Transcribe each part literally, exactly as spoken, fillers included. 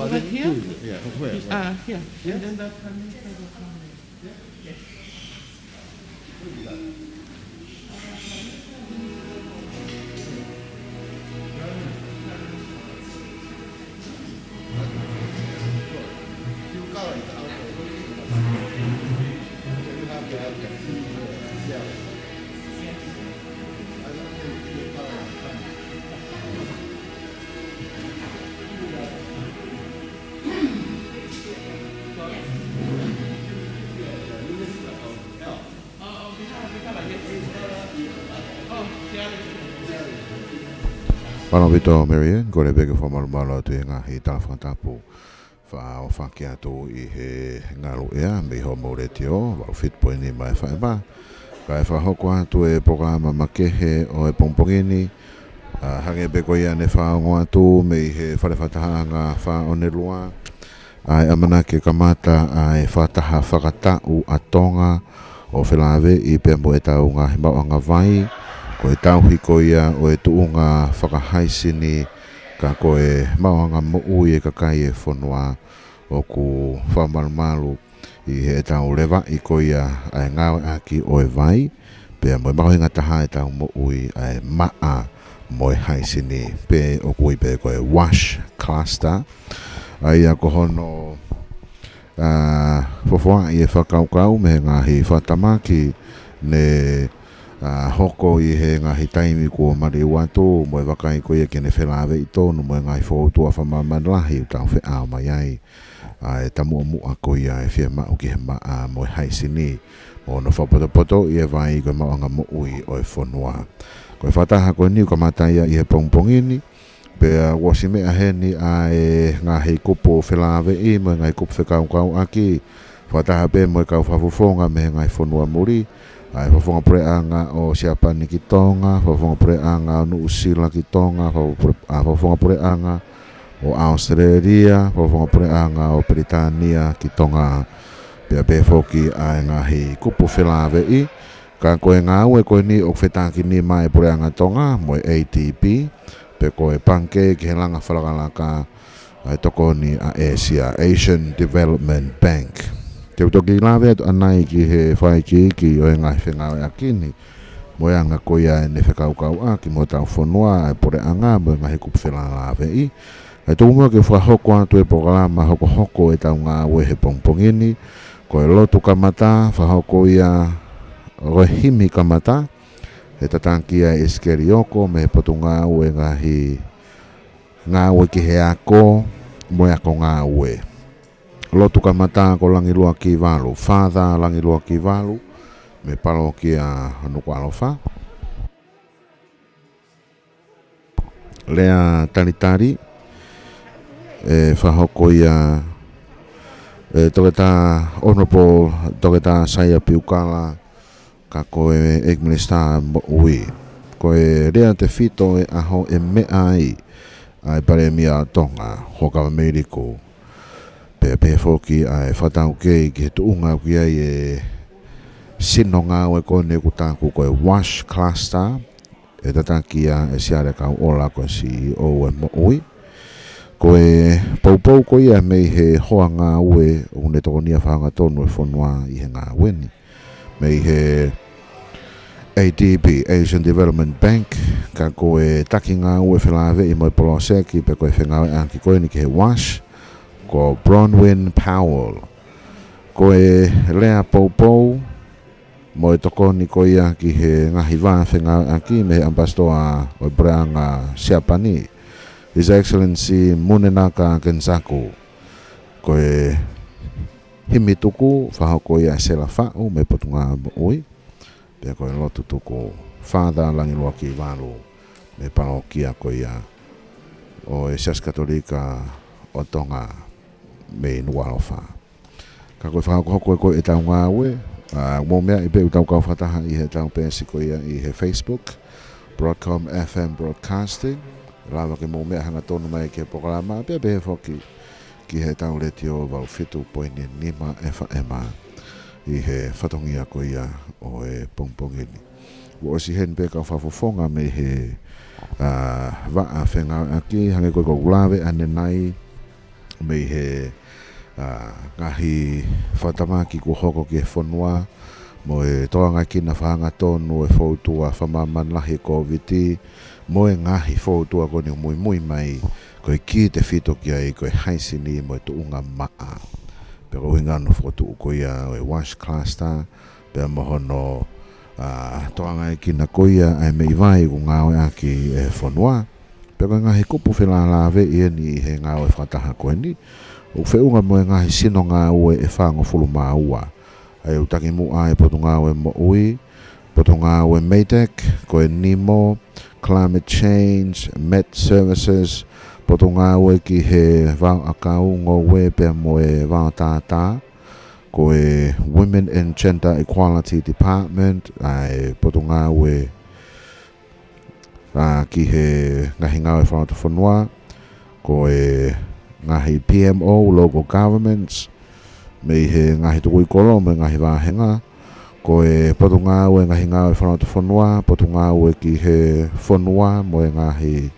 Right here? Yeah, where? Uh, here. And then the Prime Minister will come in. Mālō ʻaupito Mary Ann, kole pē ke fakamalumalu atu he ngaahi tala fakatapu. Fakaʻofoʻofa atu ʻi he ngaluʻea mei hoʻomou letiō, valu fitu poini nima F M. Kae fakahoko atu e polokalama makehe ʻo e pongipongi ni, ʻa, hangē pē ko ia ne fakaongo atu mei he fale fakatahaʻanga Fāʻonelua, ʻa e ʻamanaki ke kamata ʻa e fakataha fakataʻu ʻa Tonga ʻo felāveʻi pea mo ʻetau ngaahi maʻuʻanga vai, ko e tauhi ko ia ʻo e tuʻunga fakahaisini, ka ko e maʻuʻanga moʻui e kakai e fonua ʻoku fakamalumalu ʻi heʻetau levaʻi ko ia ʻa e ngāueʻaki ʻo e vai, pea mo e mahuʻinga taha ʻetau moʻui ʻa e maʻa mo e haisini, pe ʻoku ui pē ko e WASH cluster. ʻA ia ko hono, ʻa, fofoaʻi e fakakaukau mei he ngaahi fakatamaki ne, ʻa, hoko ʻi he ngaahi taimi kuo maliu atu, mo e vakai ko ia ke ne felāveʻi tonu mo e ngaahi fokoutua fakamāmani lahi ʻoku tau feʻao mai ai. ʻA e taumuʻamuʻa ko ia e fiemaʻu ki he maʻa mo e haisini, mo hono fakapotopotoʻi e vai ko e maʻuʻanga moʻui ʻo e fonua. Ko e fakataha ko eni ʻoku kamata ia ʻi he pongipongi ni, pea ʻoku ʻosi meʻa heni ʻa e ngaahi kupu felāveʻi mo e ngaahi kupu fekaukauʻaki, fakataha pē mo e kau fakafofonga mei he ngaahi fonua muli, ʻa e fakafofonga puleʻanga ʻo Siapani ki Tonga, fakafofonga puleʻanga ʻo Nuʻusila ki Tonga, fakapule-, ʻa, fakafofonga puleʻanga ʻo ʻAositelēlia, fakafofonga puleʻanga ʻo Pilitānia ki Tonga, pea pehē foki ʻa e ngaahi kupu felāveʻi. Ka ko e ngāue ko eni ʻoku fetākinima ʻe he Puleʻanga Tonga mo e A D B, pe ko e Pangikē ki he Langa Fakalakalaka, ʻa e tokoni ʻa ʻĒsia, Asian Development Bank. Te u toki lave atu ʻanai ki he fakaikiiki ʻo e ngaahi fengāueʻaki ni, mo e anga ko ia ʻene fekaukauʻaki mo hotau fonua, ʻa e puleʻanga mo e ngaahi kupu felāveʻi. Kae tuku muʻa ke fakahoko atu e polokalama hokohoko ʻetau ngāue he pongipongi ni, ko e lotu kamata, fakahoko ia ko e himi kamata, ʻe tataki ʻe ʻIsikeli ʻOko mei he Potungāue Ngaahi Ngāue ki he Ako mo e Ako Ngāue. Lotu kamata ko Langiluakivalu, Father Langiluakivalu, mei he palokia Nukuʻalofa. Lea talitali, ʻe fakahoko ia ʻe Toketā Honourable Toketā Saia Piukala, ka ko e ʻEiki Minisitā Moʻui. Ko e lea tefito ʻo e ʻaho ʻe meʻa ai ʻa e Palēmia ʻo Tonga, Huʻakavameiliku. Pea pehē foki ʻa e fakataukei ki he tuʻunga ʻoku ʻi ai e sino ngāue ko eni ʻoku taku ko e WASH cluster, ʻe tataki ia ʻe Siale Kauʻola ko e C E O ʻo e Moʻui. Ko e poupou ko ia mei he hoa ngāue ʻoku ne tokonia fakahangatonu e fonua ʻi he ngāue ni. Mei he A D B, Asian Development Bank, ka ko e taki ngāue felāveʻi mo e poloseki pe ko e fengāueʻaki ko eni ki he WASH, ko Bronwyn Powell. Ko e lea poupou mo e tokoni ko ia ki he ngaahi vā fengāueʻaki mei he ʻAmipasitoa ʻo e Puleʻanga Siapani, His Excellency Munenaka Kenzaku. Ko e himi tuku, fakahoko ia ʻe Sela Faʻu mei he Potungāue Moʻui. Pea ko e lotu tuku, Father Langiluakivalu mei he palokia ko ia ʻo e Siasi Katolika ʻo Tonga mei Nukuʻalofa. Ka ko e fakahokohoko ko ē ʻetau ngāue, ʻa, mou meaʻi pē ʻoku tau kau fakataha ʻi heʻetau peesi ko ia ʻi he Facebook, Broadcom F M Broadcasting. Lava ke mou meʻa hangatonu mai ki he polokalama, pea pehē foki ki heʻetau letiō valu fitu poini nima F M ʻi he fatongia ko ia ʻo e pongipongi ni. Kuo ʻosi heni pē kau fakafofonga mei he, ʻa, vaʻa fengāueʻaki, hangē ko ʻeku lave ʻanenai, mei he, ā, ngaahi fakatamaki kuo hoko ki he fonua, mo e tokangaekina fakahangatonu e foutua fakamāmani lahi e Kōviti, mo e ngaahi foutua ko eni ʻoku muimui mai, ko e kī tefito ki ai, ko e haisini mo e tuʻunga maʻa. Pea ko e ʻuhinga hono fokotuʻu ko ia ʻo e WASH Cluster, pea mo hono, ā, tokangaekina ko ia ʻa e meʻi vai ʻoku ngāueʻaki ʻe he fonua. Pea ko e ngaahi kupu felālāveʻi eni ʻi he ngāue fakataha ko eni, ʻoku feʻunga mo e ngaahi sino ngāue ʻe fāngofulu mā ua. ʻA ia ʻoku takimuʻa ai e Potungāue Moʻui, Potungāue MEIDECC, ko e NEMO, Climate Change, Met Services, Potungāue ki he Vaoʻakau, Ngoue pea mo e Vaotātā, ko e Women and Gender Equality Department, ʻa e Potungāue, ā, ki he ngaahi ngāue fakalotofonua, ko e ngaahi P M O, Local Governments, mei he ngaahi tukui kolo, mo e ngaahi vāhenga, ko e Potungāue ngaahi ngāue fakalotofonua, Potungāue ki he fonua, mo e ngaahi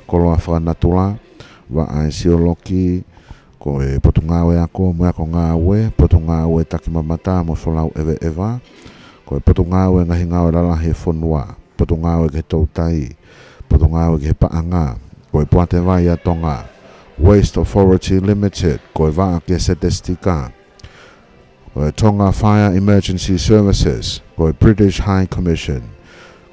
koloa fakanatula, vaʻa ʻa e sioloki, ko e Potungāue Ako mo e Ako Ngāue, Potungāue Takimamata mo e Folau ʻEveʻeva, ko e Potungāue ngaahi ngāue lalahi e fonua, Potungāue ki he Toutai, Potungāue ki he Paʻanga, ko e Poate Vai ʻa Tonga, Waste Authority Limited, ko e Vaʻa ki he Setesitika, ko e Tonga Fire Emergency Services, ko e British High Commission,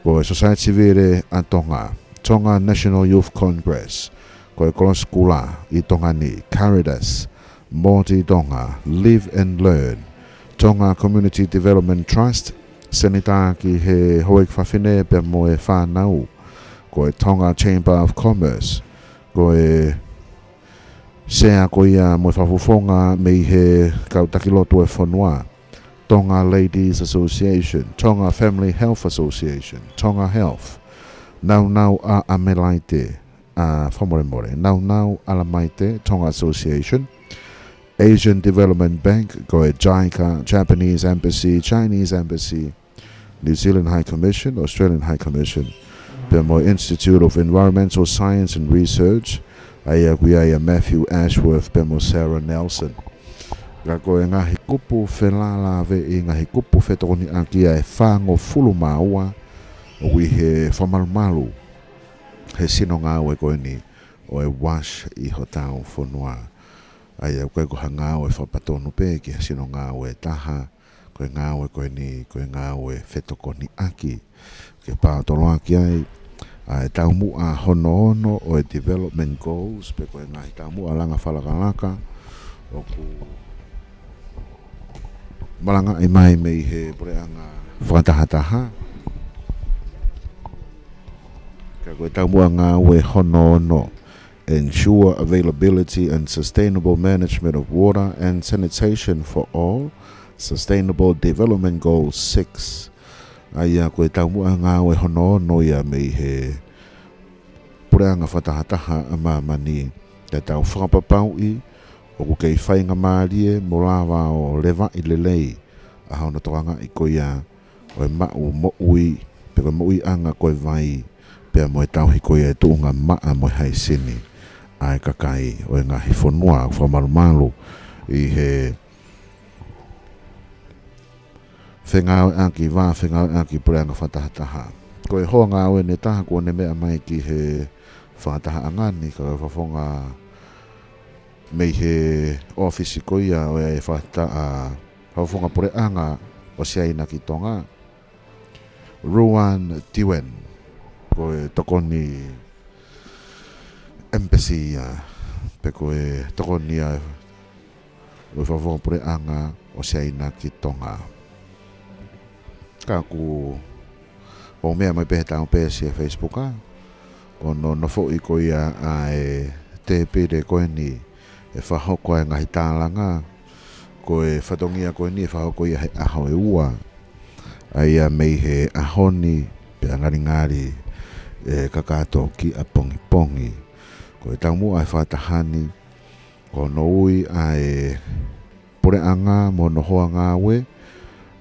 ko e Society Civile ʻa Tonga, Tonga National Youth Congress, ko e Kolosi Kula ʻi Tonga ni, Caritas, Maori Tonga, Live and Learn, Tonga Community Development Trust, Senitā ki he Houʻeiki Fafine pea mo e Fānau, ko e Tonga Chamber of Commerce, ko e sea ko ia mo e fakafofonga mei he kau taki lotu e fonua, Tonga Ladies Association, Tonga Family Health Association, Tonga Health, Naunau ʻa ʻAmelaite, ā, fakamolemole, Naunau ʻAlamaite, Tonga Association, Asian Development Bank, ko e JICA, Japanese Embassy, Chinese Embassy, New Zealand High Commission, Australian High Commission, pea mo e Institute of Environmental Science and Research, ʻa ia ʻoku ʻi ai ʻa Matthew Ashworth, pea mo Sarah Nelson. Ka ko e ngaahi kupu felālāveʻi, ngaahi kupu fetokoniʻaki ʻa e fāngofulu mā ua, ʻoku ʻi he fakamalumalu he sino ngāue ko eni ʻo e WASH ʻi hotau fonua. ʻA ia ʻoku ʻikai ko ha ngāue fakapatonu pē ki ha sino ngāue ʻe taha, ko e ngāue ko eni, ko e ngāue fetokoniʻaki. Ke paotoloaki ai ʻa e taumuʻa hono ono ʻo e Development Goals, pe ko e ngaahi taumuʻa langa fakalakalaka, ʻoku malangaʻi mai mei he puleʻanga fakatahataha. Ka ko e taumuʻa ngāue hono ono, Ensure Availability and Sustainable Management of Water and Sanitation for All, Sustainable Development Goal six. ʻA ia ko e taumuʻa ngāue hono ono ia mei he puleʻanga fakatahataha ʻa māmani, te tau fakapapauʻi ʻoku kei faingamālie mo lava ʻo levaʻi lelei ʻa hono tokangaʻi ko ia ʻo e maʻu moʻui, pe ko e moʻuiʻanga ko e vai, pea mo e tauhi ko ia e tuʻunga maʻa mo e haisini ʻa e kakai ʻo e ngaahi fonua ʻoku fakamalumalu ʻi he fengāueʻaki, vā fengāueʻaki puleʻanga fakatahataha. Ko e hoa ngāue ʻe taha kuo ne meʻa mai ki he fakatahaʻanga ni, ka ko e fakafofonga mei he ʻōfisi ko ia ʻo e fakataha, fakafofonga puleʻanga ʻo Siaina ki Tonga, Ruan Tiwen, ko e tokoni embassy ia, pe ko e tokoni ia ʻo e fakafofonga puleʻanga ʻo Siaina ki Tonga. Ka ʻoku ou meʻa mai pē he tau pē ʻi he Facebook ʻa, ʻo no, nofoʻi ko ia ʻa e tēpile ko eni ʻe fakahoko ai e ngaahi tālanga, ko e fatongia ko eni ʻe fakahoko ia he ʻaho ʻe ua. ʻA ia mei he ʻaho ni pea ngalingali ʻe kakato ki ʻapongipongi. Ko e taumuʻa e fakataha ni, ko hono ui ʻa e puleʻanga mo hono hoa ngāue,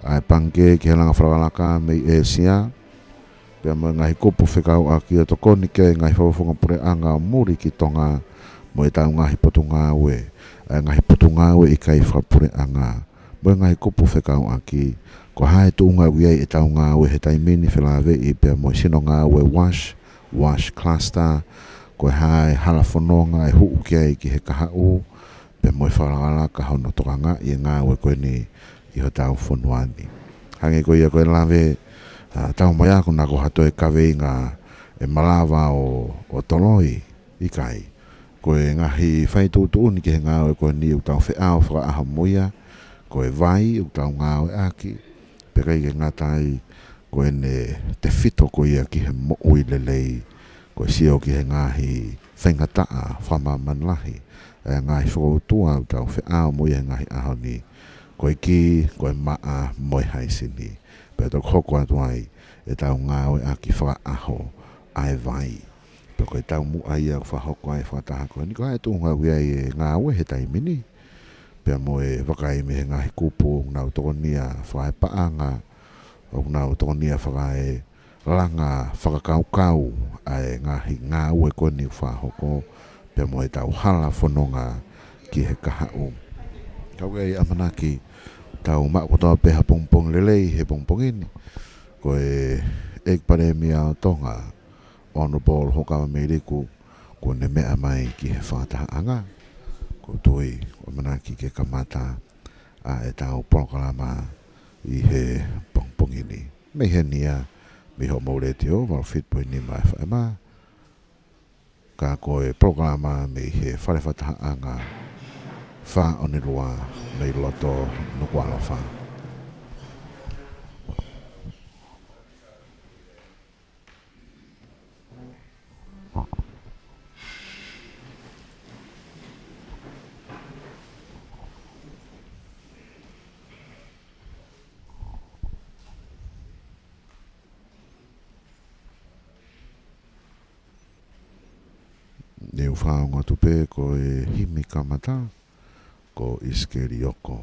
ʻa e Pangikē ki he Langa Fakalakalaka mei ʻĒsia, pea mo e ngaahi kupu fekauʻaki ʻo tokoni ki he ngaahi fakafofonga puleʻanga ʻo muli ki Tonga mo ʻetau ngaahi potungāue. ʻa e ngaahi potungāue ʻikai fakapuleʻanga, mo e ngaahi kupu fekauʻaki, ko e hā e tuʻunga ʻoku ʻi ai ʻetau ngāue he taimi ni felāveʻi pea mo e sino ngāue WASH, WASH Cluster, ko e hā e hala fononga ʻe hū ki ai ki he kahaʻu, pea mo e fakalakalaka hono tokangaʻi e ngāue ko eni ʻi hotau fonua ni. Hangē ko ia ko e lave, ʻa, taumaiā ko ena ko ha toe kaveinga ʻe malava ʻo, ʻo toloi, ʻikai. Ko e ngaahi faituʻutuʻuni ki he ngāue ko eni ʻoku tau feʻao fakaʻaho mo ia, ko e vai ʻoku tau ngāueʻaki, pea ʻikai ke ngata ai, ko ʻene tefito ko ia ki he moʻui lelei, ko e sio ki he ngaahi faingataʻa fakamāmani lahi, ʻa e ngaahi fokoutua ʻoku tau feʻao mo ia he ngaahi ʻaho ni, ko e kī, ko e maʻa mo e haisini. Pea toki hoko atu ai ʻetau ngāueʻaki fakaʻaho ʻa e vai. Pea ko e taumuʻa ia ʻoku fakahoko ai e fakataha ko eni, ko e hā e tuʻunga ʻoku ʻi ai e ngāue he taimi ni, pea mo e vakai mei he ngaahi kupu ʻoku nau tokonia fakaepaʻanga, ʻoku nau tokonia fakaelanga fakakaukau ʻa e ngaahi ngāue ko eni ʻoku fakahoko, pea mo ʻetau hala fononga ki he kahaʻu. Ka ʻoku ʻi ai e ʻamanaki tau maʻu kotoa pē ha pongipongi lelei he pongipongi ni. Ko e ʻEiki Palēmia ʻo Tonga, Honourable Hokava Meileku, kuo ne meʻa mai ki he fakatahaʻanga. ʻOku ou tui ʻoku ʻamanaki ke kamata ʻa ʻetau polokalama ʻi he pongipongi ni. Mei heni ia, mei hoʻomou letiō, valu fitu poini nima F M, ka ko e polokalama mei he fale fakatahaʻanga Fā ʻo Nelua mei loto Nukuʻalofa. Ne u fakaongo atu pē ko e himi kamata, ko ʻIsikeli ʻOko,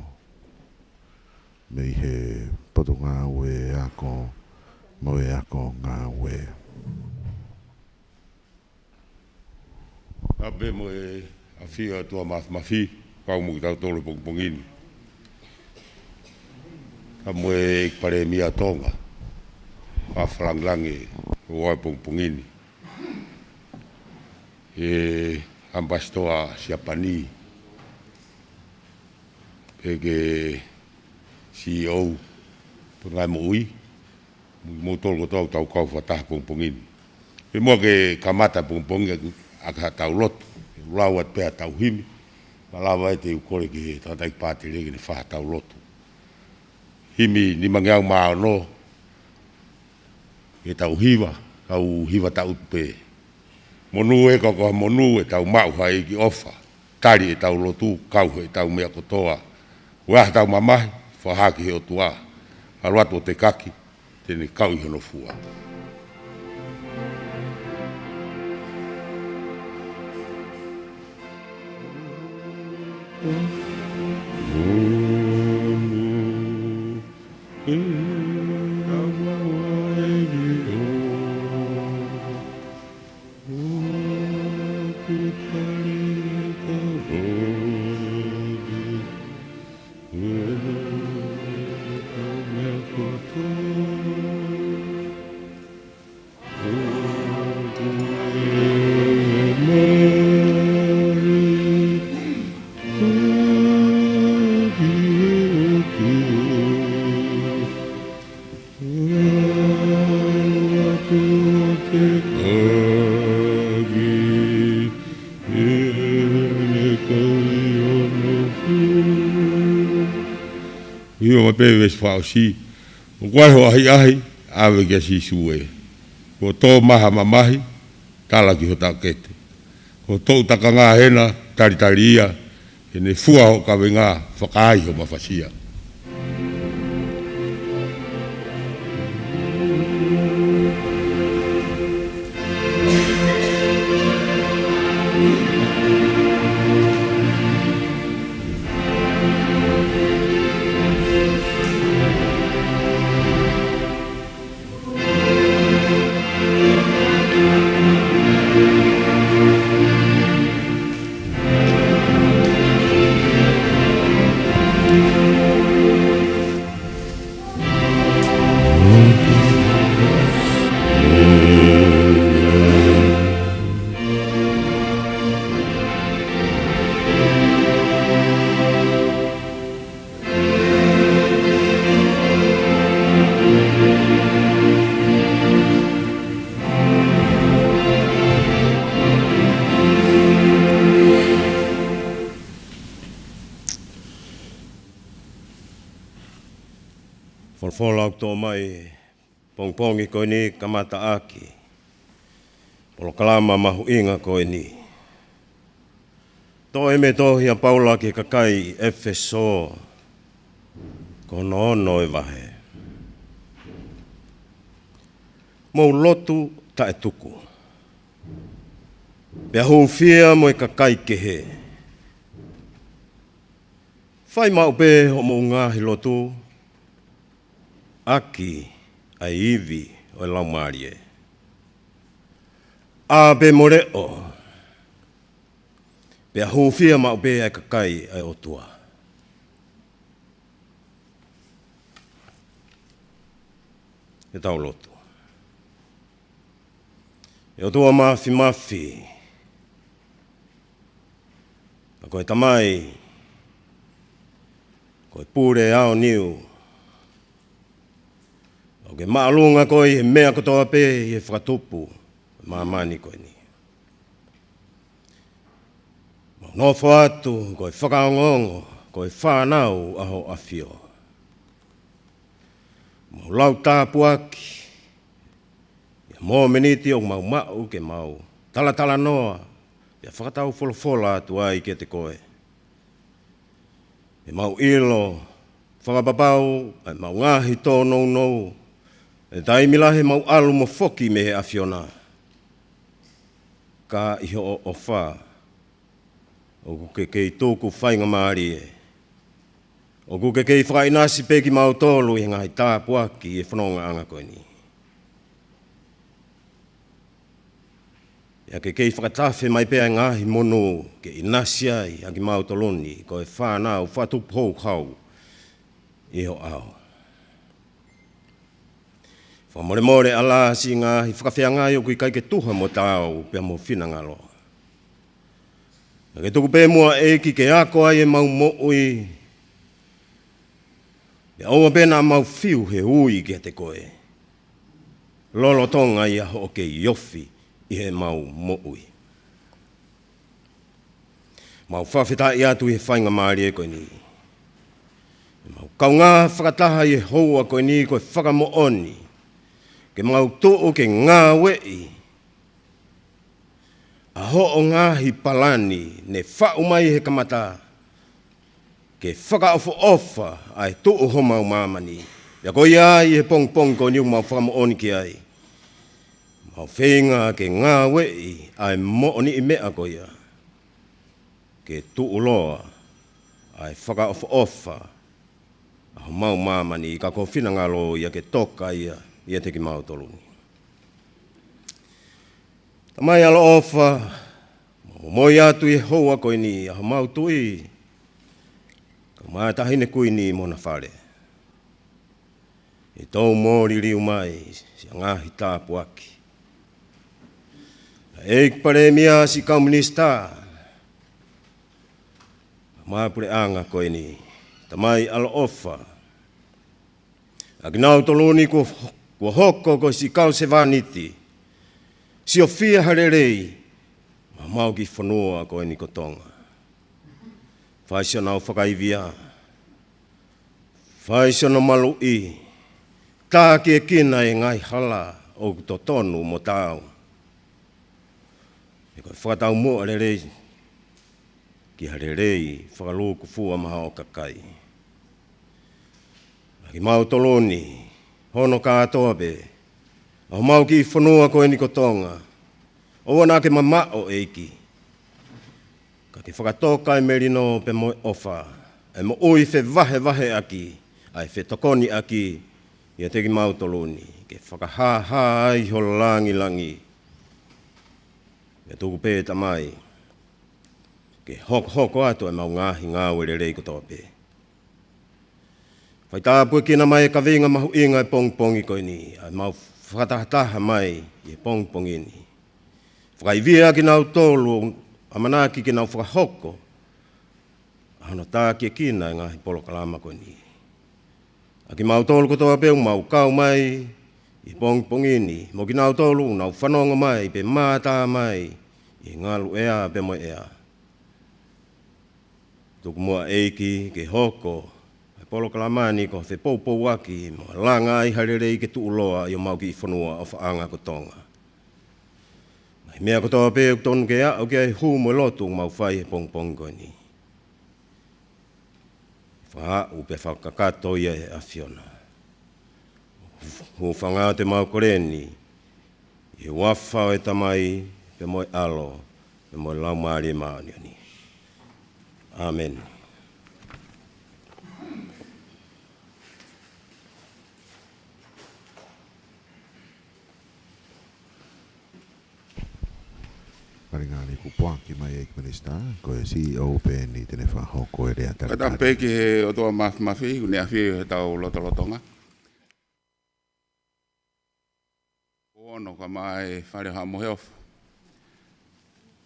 mei he Potungāue Ako mo e Ako Ngāue. Tapu pē mo e ʻafio ʻa e ʻOtua Māfimafi, kau mo kitautolu he pongipongi ni. Tapu mo e ʻEiki Palēmia Tonga, fakalāngilangi ʻo e pongipongi ni. ʻE ʻAmipasitoa Siapani, ʻEiki C E O, Potungāue Moʻui, mo kimoutolu kotoa ʻoku tau kau fakataha pongipongi ni. Pea muʻa ke kamata pongipongi ʻaki haʻatau lotu, ʻe lau atu pē haʻatau himi, malava ai te u kole ki he tangataʻeiki pātele ke ne fai haʻatau lotu. Himi nimangeau mā ono, ke tau hiva, tau hiva taʻutu pē. Monū ē ka ko ha monū ʻetau maʻu ha ʻEiki ʻofa, tali ʻetau lotu, kau heʻetau meʻa kotoa. ʻOua ʻe tau mamahi, fakahā ki he ʻOtua. ʻAlu atu ʻo tekaki, te ne kau ʻi hono fua. ʻIo, ma pē veesi fakaʻosi. ʻOku ʻi ai ho ʻahiʻahi, ʻave kia Sīsū ē. Kuo tō mai ha mamahi, tala ki ho taʻokete. Ko e toʻu takanga ena, talitali ia, ke ne fua ho kavenga, fakaai ho mafasia. Pō lau tō mai pongipongi ko eni kamataʻaki polokalama mahuʻinga ko eni. Toʻo e tohi ʻa Paula ki he kakai ʻEfesō, ko hono ono e vahe. Mou lotu taʻetuku, pea hūfia mo e kakai kehe. Fai maʻu pē hoʻomou ngaahi lotu ʻaki ʻa e ivi ʻo e Laumālie. ʻĀ pē mo leʻo, pea hūfia maʻu pē ʻa e kakai ʻa e ʻOtua. Ke tau lotu. ʻE ʻOtua Māfimafi, ʻa ko e Tamai, ko e Pule ʻAoniu, ʻoku ke māʻolunga koe ʻi he meʻa kotoa pē ʻi he fakatupu ʻo māmani ko eni. Mau nofo atu ko e fakaongoongo ko e fānau ʻa Hoʻo ʻAfio. Mau lau tāpuaki ʻi he mōmeniti ʻoku mau maʻu ke mau talatalanoa pea fakataufolofola atu ai kiate koe. ʻE mau ʻilo fakapapau ʻa e mau ngaahi tōnounou, ʻe taimi lahi mau ʻalu mo foki mei he ʻAfiona. Ka ʻi hoʻo ʻofa, ʻoku ke kei tuku faingamālie. ʻOku ke kei fakaʻinasi pē kimautolu ʻi he ngaahi tāpuaki ʻi he fonongaʻanga ko eni. ʻIo ke kei fakatafe mai pē ʻa e ngaahi monū ke ʻinasi ai ʻa kimautolu ni ko e fānau fakatupu houhau ʻi ho ʻao. Fakamolemole ʻa e lāsingaahi fakafeangai ʻoku ʻikai ke tuha mo taau pea mo ho finangalo. Ka ke tuku pē muʻa ʻEiki ke ako ai ʻemau moʻui. Pea ʻoua pē naʻa mau fiu he ui kiate koe lolotonga ia hoʻo kei ofi ʻi heʻemau moʻui. Mau fakafetaʻi atu ʻi he faingamālie ko eni. Mau kaungā fakataha ʻi he houa ko eni ko e fakamoʻoni ke mau tuʻu ke ngāueʻi ʻa hoʻo ngaahi palani ne faʻu mai he kamata ke fakaʻofoʻofa ʻa e tuʻu homau māmani. Pea ko ia ai ʻi he pongipongi ko eni ʻoku mau fakamoʻoni ki ai, mau feinga ke ngāueʻi ʻa e moʻoniʻi meʻa ko ia ke tuʻuloa ʻa e fakaʻofoʻofa ʻa homau māmani, ka ko ho finangalo ia ke toka ia ʻiate kimautolu ni. Tamai ʻaloʻofa, mau momoi atu ʻi he houa ko eni ʻa homau tuʻi, kau mai taʻahine kuini mo hona fale. ʻE tau mōliliu mai siʻa ngaahi tāpuaki. ʻEiki Palēmia, siʻi kau minisitā, mo e puleʻanga ko eni, Tamai ʻaloʻofa, ʻa kinautolu ni kuo, kuo hoko ko siʻi kau sevāniti, siofia ha lelei maʻa homau kiʻi fonua ko eni ko Tonga. Fai siʻonau fakaivia, fai siʻonau maluʻi, tākiekina e ngaahi hala ʻoku totonu mo taau. ʻE ko e fakataumuʻa lelei ki ha lelei fakalūkufua maʻa hoʻo kakai. ʻA kimautolu ni, hono kātoa pē, ʻa homau kiʻi fonua ko eni ko Tonga, ʻoua naʻa ke mamaʻo ʻEiki, ka ke fakatoka e melino pea mo e ʻofa, ʻa e moʻui fevahevaheʻaki, ʻa e fetokoniʻaki ʻiate kimautolu ni, ke fakahāhā ai ho langilangi. Pea tuku pē Tamai ke hokohoko atu ʻemau ngaahi ngāue lelei kotoa pē. Fai tāpuekina mai e kaveinga mahuʻinga e pongipongi ko eni, ʻa ʻemau fakatahataha mai ʻi he pongipongi ni. Fakaivia kinautolu ʻoku ʻamanaki ke nau fakahoko ʻa hono tākiekina e ngaahi polokalama ko eni. ʻA kimautolu kotoa pē ʻoku mau kau mai ʻi he pongipongi ni, mo kinautolu ʻoku nau fanongo mai pe mātā mai ʻi he ngaluʻea pea mo e ʻea. Tuku muʻa ʻEiki ke hoko ʻa e Polokalama ni ko e fepoupouaki mo e langa ai ha lelei ke tuʻuloa ʻi homau kiʻi fonua ʻofaʻanga ko Tonga. Ngaahi meʻa kotoa pē ʻoku tonu ke aʻu ki ai e hū mo e lotu ʻoku mau fai he pongipongi ko eni. Fakaaʻu pea fakakakato ia ʻe he ʻAfiona. Hūfanga atu ʻemau kole ni ʻi he huafa ʻo e Tamai, pea mo e ʻAlo, pea mo e Laumālie Māʻoniʻoni. ʻĀmeni. Faingamālie kuo poaki mai ʻEiki Minisitā, ko e C E O pē eni te ne fakahoko e lea talitali. Fakatapu pē ki he ʻOtua Māfimafi, ʻoku ne ʻafio ʻi hotau lotolotonga. Ko hono kae ʻumaʻā e Fale ʻo Haʻa Moheofo.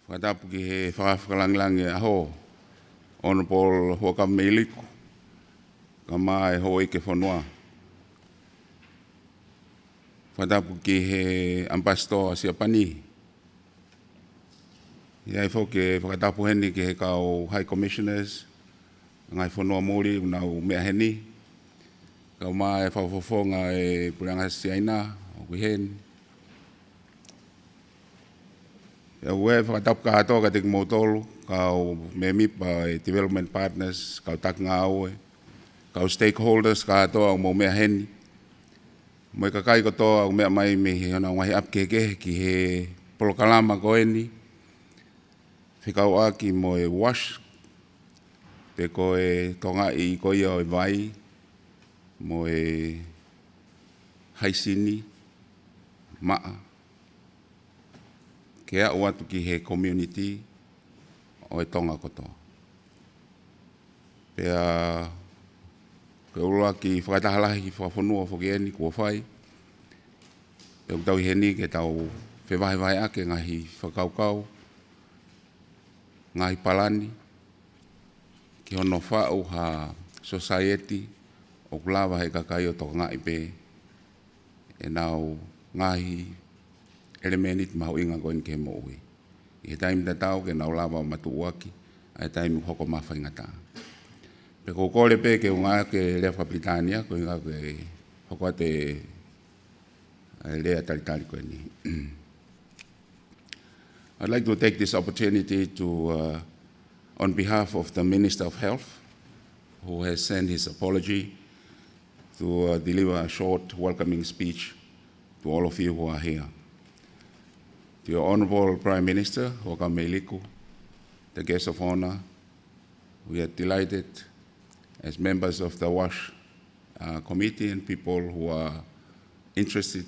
Fakatapu ki he Fakafakalangilangi ʻo e ʻAho, Honourable Huʻakavameiliku, kae ʻumaʻā e Houʻeiki ʻo e Fonua. Fakatapu ki he ʻAmipasitō ʻa Siapani. ʻI ai foki e fakatapu heni ki he kau High Commissioners, ngaahi fonua muli ʻoku nau meʻa heni, kae ʻumaʻā e fakafofonga ʻo e Puleʻanga Siaina ʻoku ʻi heni. Pea ʻoku ou fakatapu kātoa kiate kimoutolu, kau mēmipa ʻo e development partners, kau taki ngāue, kau stakeholders kātoa ʻoku mou meʻa heni, mo e kakai kotoa ʻoku meʻa mai mei he honau ngaahi ʻapi kehekehe ki he polokalama ko eni, fekauʻaki mo e WASH, pe ko e tokangaʻi ko ia ʻo e vai, mo e haisini, maʻa, ke aʻu atu ki he community ʻo e Tonga kotoa. Pea ko e ʻuluaki fakataha lahi fakafonua foki eni kuo fai. Pea ʻoku tau ʻi heni ke tau fevahevaheʻaki e ngaahi fakakaukau, ngaahi palani, ki hono faʻu ha society ʻoku lava ʻe he kakai ʻo tokangaʻi pē ʻenau ngaahi ʻelemēniti mahuʻinga ko eni ki he moʻui. ʻI he taimi tatau ke nau lava ʻo matuʻuaki ʻa e taimi ʻoku hoko mai e faingataʻa. Pea ʻoku ou kole pē ke u ngāueʻaki e lea fakapilitānia, koeʻuhi ke hoko atu e, e lea talitali ko eni. I'd like to take this opportunity to, uh, on behalf of the Minister of Health, who has sent his apology, to, uh, deliver a short welcoming speech to all of you who are here. To your Honourable Prime Minister, Huʻakavameiliku, the guest of honour, we are delighted as members of the WASH, uh, committee and people who are interested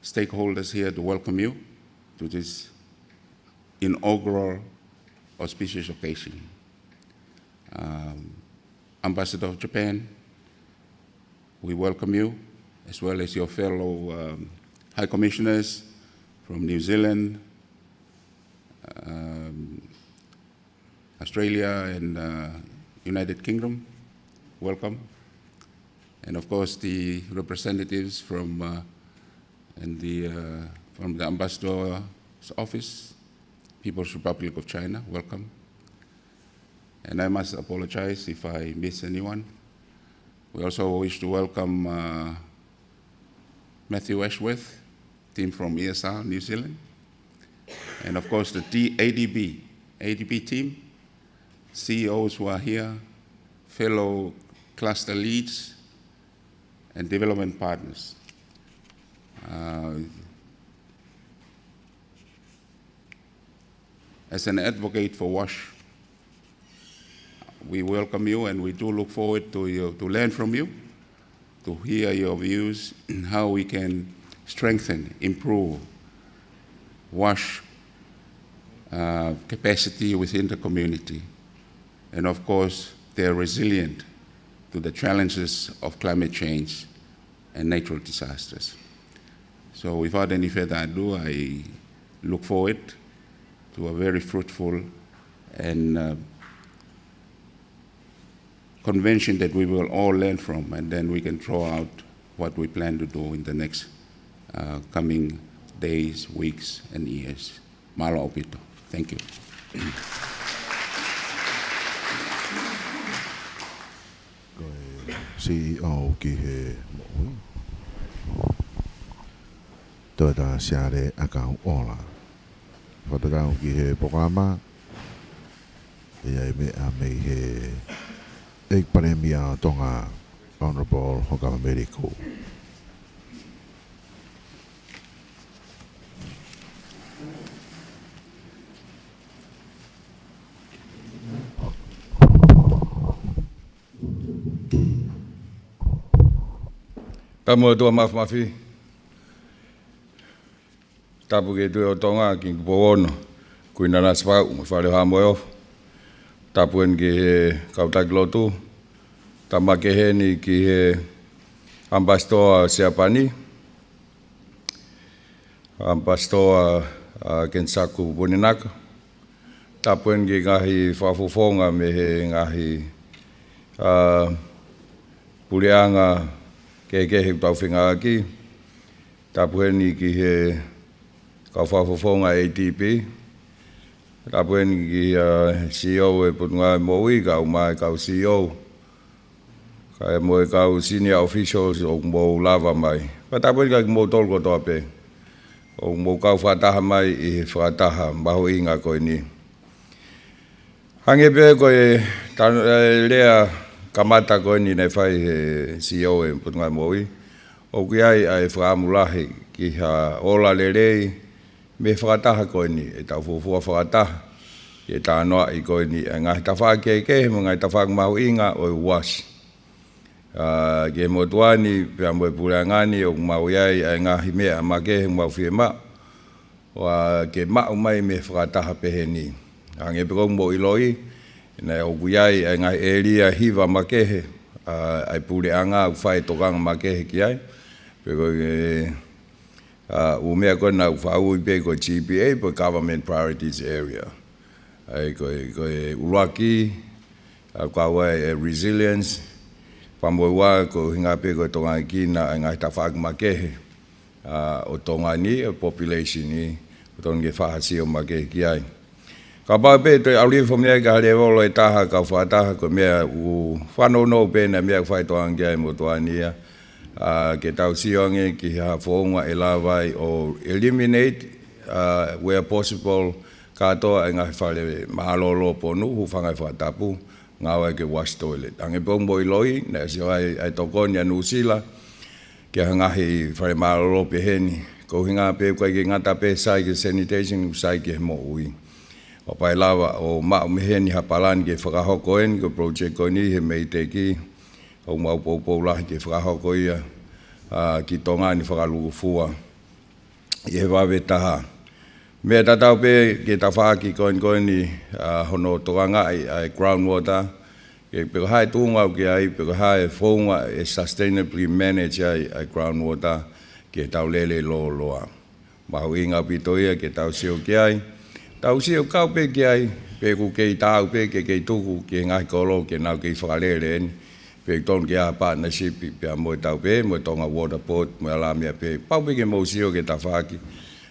stakeholders here to welcome you to this inaugural auspicious occasion. Um, Ambassador of Japan, we welcome you, as well as your fellow, um, High Commissioners from New Zealand, um, Australia and, uh, United Kingdom, welcome. And of course, the representatives from, uh, and the, uh, from the ambassador's office, People's Republic of China, welcome. And I must apologize if I miss anyone. We also wish to welcome, uh, Matthew Ashworth, team from E S R New Zealand, and of course the T-, A D B, A D B team, C E Os who are here, fellow cluster leads, and development partners. Uh, As an advocate for WASH, we welcome you and we do look forward to you, to learn from you, to hear your views, how we can strengthen, improve WASH, uh, capacity within the community, and of course, their resilient to the challenges of climate change and natural disasters. So without any further ado, I look forward to a very fruitful and, uh, convention that we will all learn from, and then we can draw out what we plan to do in the next, uh, coming days, weeks, and years. Mālō ʻaupito. Thank you. Ko e C E O ki he moʻui. Toe tā Siale ʻAkauʻola. Fakatau ki he polokalama, ʻe ʻi ai e meʻa mei he ʻEiki Palēmia ʻo Tonga, Honourable Hokama Meliku. Tapu mo e ʻOtua Māfimafi. Tapu ki he Tuʻi ʻo Tonga, Kingi Tupou Ono, Kuini Nanasipauʻu, mo e Fale ʻo Haʻa Moheofo. Tapu heni ki he kau taki lotu. Tapu makehe heni ki he ʻAmipasitoa Siapani, ʻAmipasitoa, ʻa, Kenisaku Puninaka. Tapu heni ki he ngaahi fakafofonga mei he ngaahi, ʻa, puleʻanga kehekehe ʻoku tau fengāueʻaki. Tapu heni ki he kau fakafofonga A D B. Tapu heni ki he, ʻa, C E O ʻo e Potungāue Moʻui, kae ʻumaʻā e kau C E O, kae mo e kau senior officials ʻoku mou lava mai. Pea tapu heni kiate kimoutolu kotoa pē ʻoku mou kau fakataha mai ʻi he fakataha mahuʻinga ko eni. Hangē pē ko e ta-, e lea kamata ko eni naʻe fai ʻe he C E O ʻo e Potungāue Moʻui, ʻoku ʻi ai ʻa e fakaʻamu lahi ki ha ola lelei mei he fakataha ko eni, ʻetau fuofua fakataha ke tānoaʻi ko eni ʻa e ngaahi tafaʻaki kehekehe mo e ngaahi tafaʻaki mahuʻinga ʻo e uasi. ʻA, ki he motuʻa ni, pea mo e puleʻanga ni, ʻoku mau ʻi ai ʻa e ngaahi meʻa makehe ʻoku mau fiemaʻu ʻa, ke maʻu mai mei he fakataha pehē ni. Hangē pē ko ʻeku ʻiloʻi, naʻe ʻoku ʻi ai ʻa e ngaahi ʻēlia hiva makehe, ʻa, ʻa e puleʻanga ʻoku fai e tokanga makehe ki ai. Pea ko e, ʻa, ʻū meʻa ko ē naʻa ku faʻa ui pē ko e G P A, pe ko e Government Priorities Area. ʻA ia ko e, ko e ʻuluaki, ʻa, kau ai e resilience, pea mo e ua ko e ʻuhinga pē ko e tokanga ki he ngaahi tafaʻaki makehe, ʻa, ʻo Tonga ni, ʻo e population ni, ʻoku totonu ke fai ha sio makehe ki ai. Kapau pē ʻe toe ʻalu hifo mei ai ki ha lēvolo ʻe taha, kau fakataha, ko e meʻa ʻoku fanongo pē naʻe meʻa ʻoku fai tokanga ki ai e motuʻa ni ia, ʻa, ke tau sio ange ki ha founga ʻe lava ai ʻo eliminate, ʻa, where possible, kātoa e ngaahi fale mālōlō ponú, hūfanga he fakatapu, ngāue ki he wash toilet. Hangē pē ko ʻeku ʻiloʻi, naʻe sio ai ʻa e tokoni ʻa Nuʻusila ki ha ngaahi fale mālōlō pehē ni. Ko e ʻuhinga pē ʻoku ʻikai ke ngata pē sai ki he sanitation, ʻoku sai ki he moʻui. Kapau ʻe lava ʻo maʻu mei heni ha palani ke fakahoko eni, ko e project ko eni he MEIDECC, ʻoku mau poupou lahi ke fakahoko ia, ʻa, ki Tonga ni fakalūkufua ʻi he vave taha. Meʻa tatau pē ki he tafaʻaki ko eni ko eni, ʻa, hono tokangaʻi ʻa e groundwater, ke pe ko e hā e tuʻunga ʻoku ʻi ai, pe ko e hā e founga ʻe sustainably manage ai ʻa e groundwater, ke tau lele lōloa. Mahuʻinga ʻaupito ia ke tau sio ki ai. Tau sio kau pē ki ai, pe ʻoku kei taau pē ke kei tuku ki he ngaahi kolo ke nau kei fakalele eni. Pea ʻoku totonu ke ʻi ai ha partnership pea mo e tau pē, mo e Tonga Water Board, mo e alā meʻa pē. Pau pē ke mou sio ki he tafaʻaki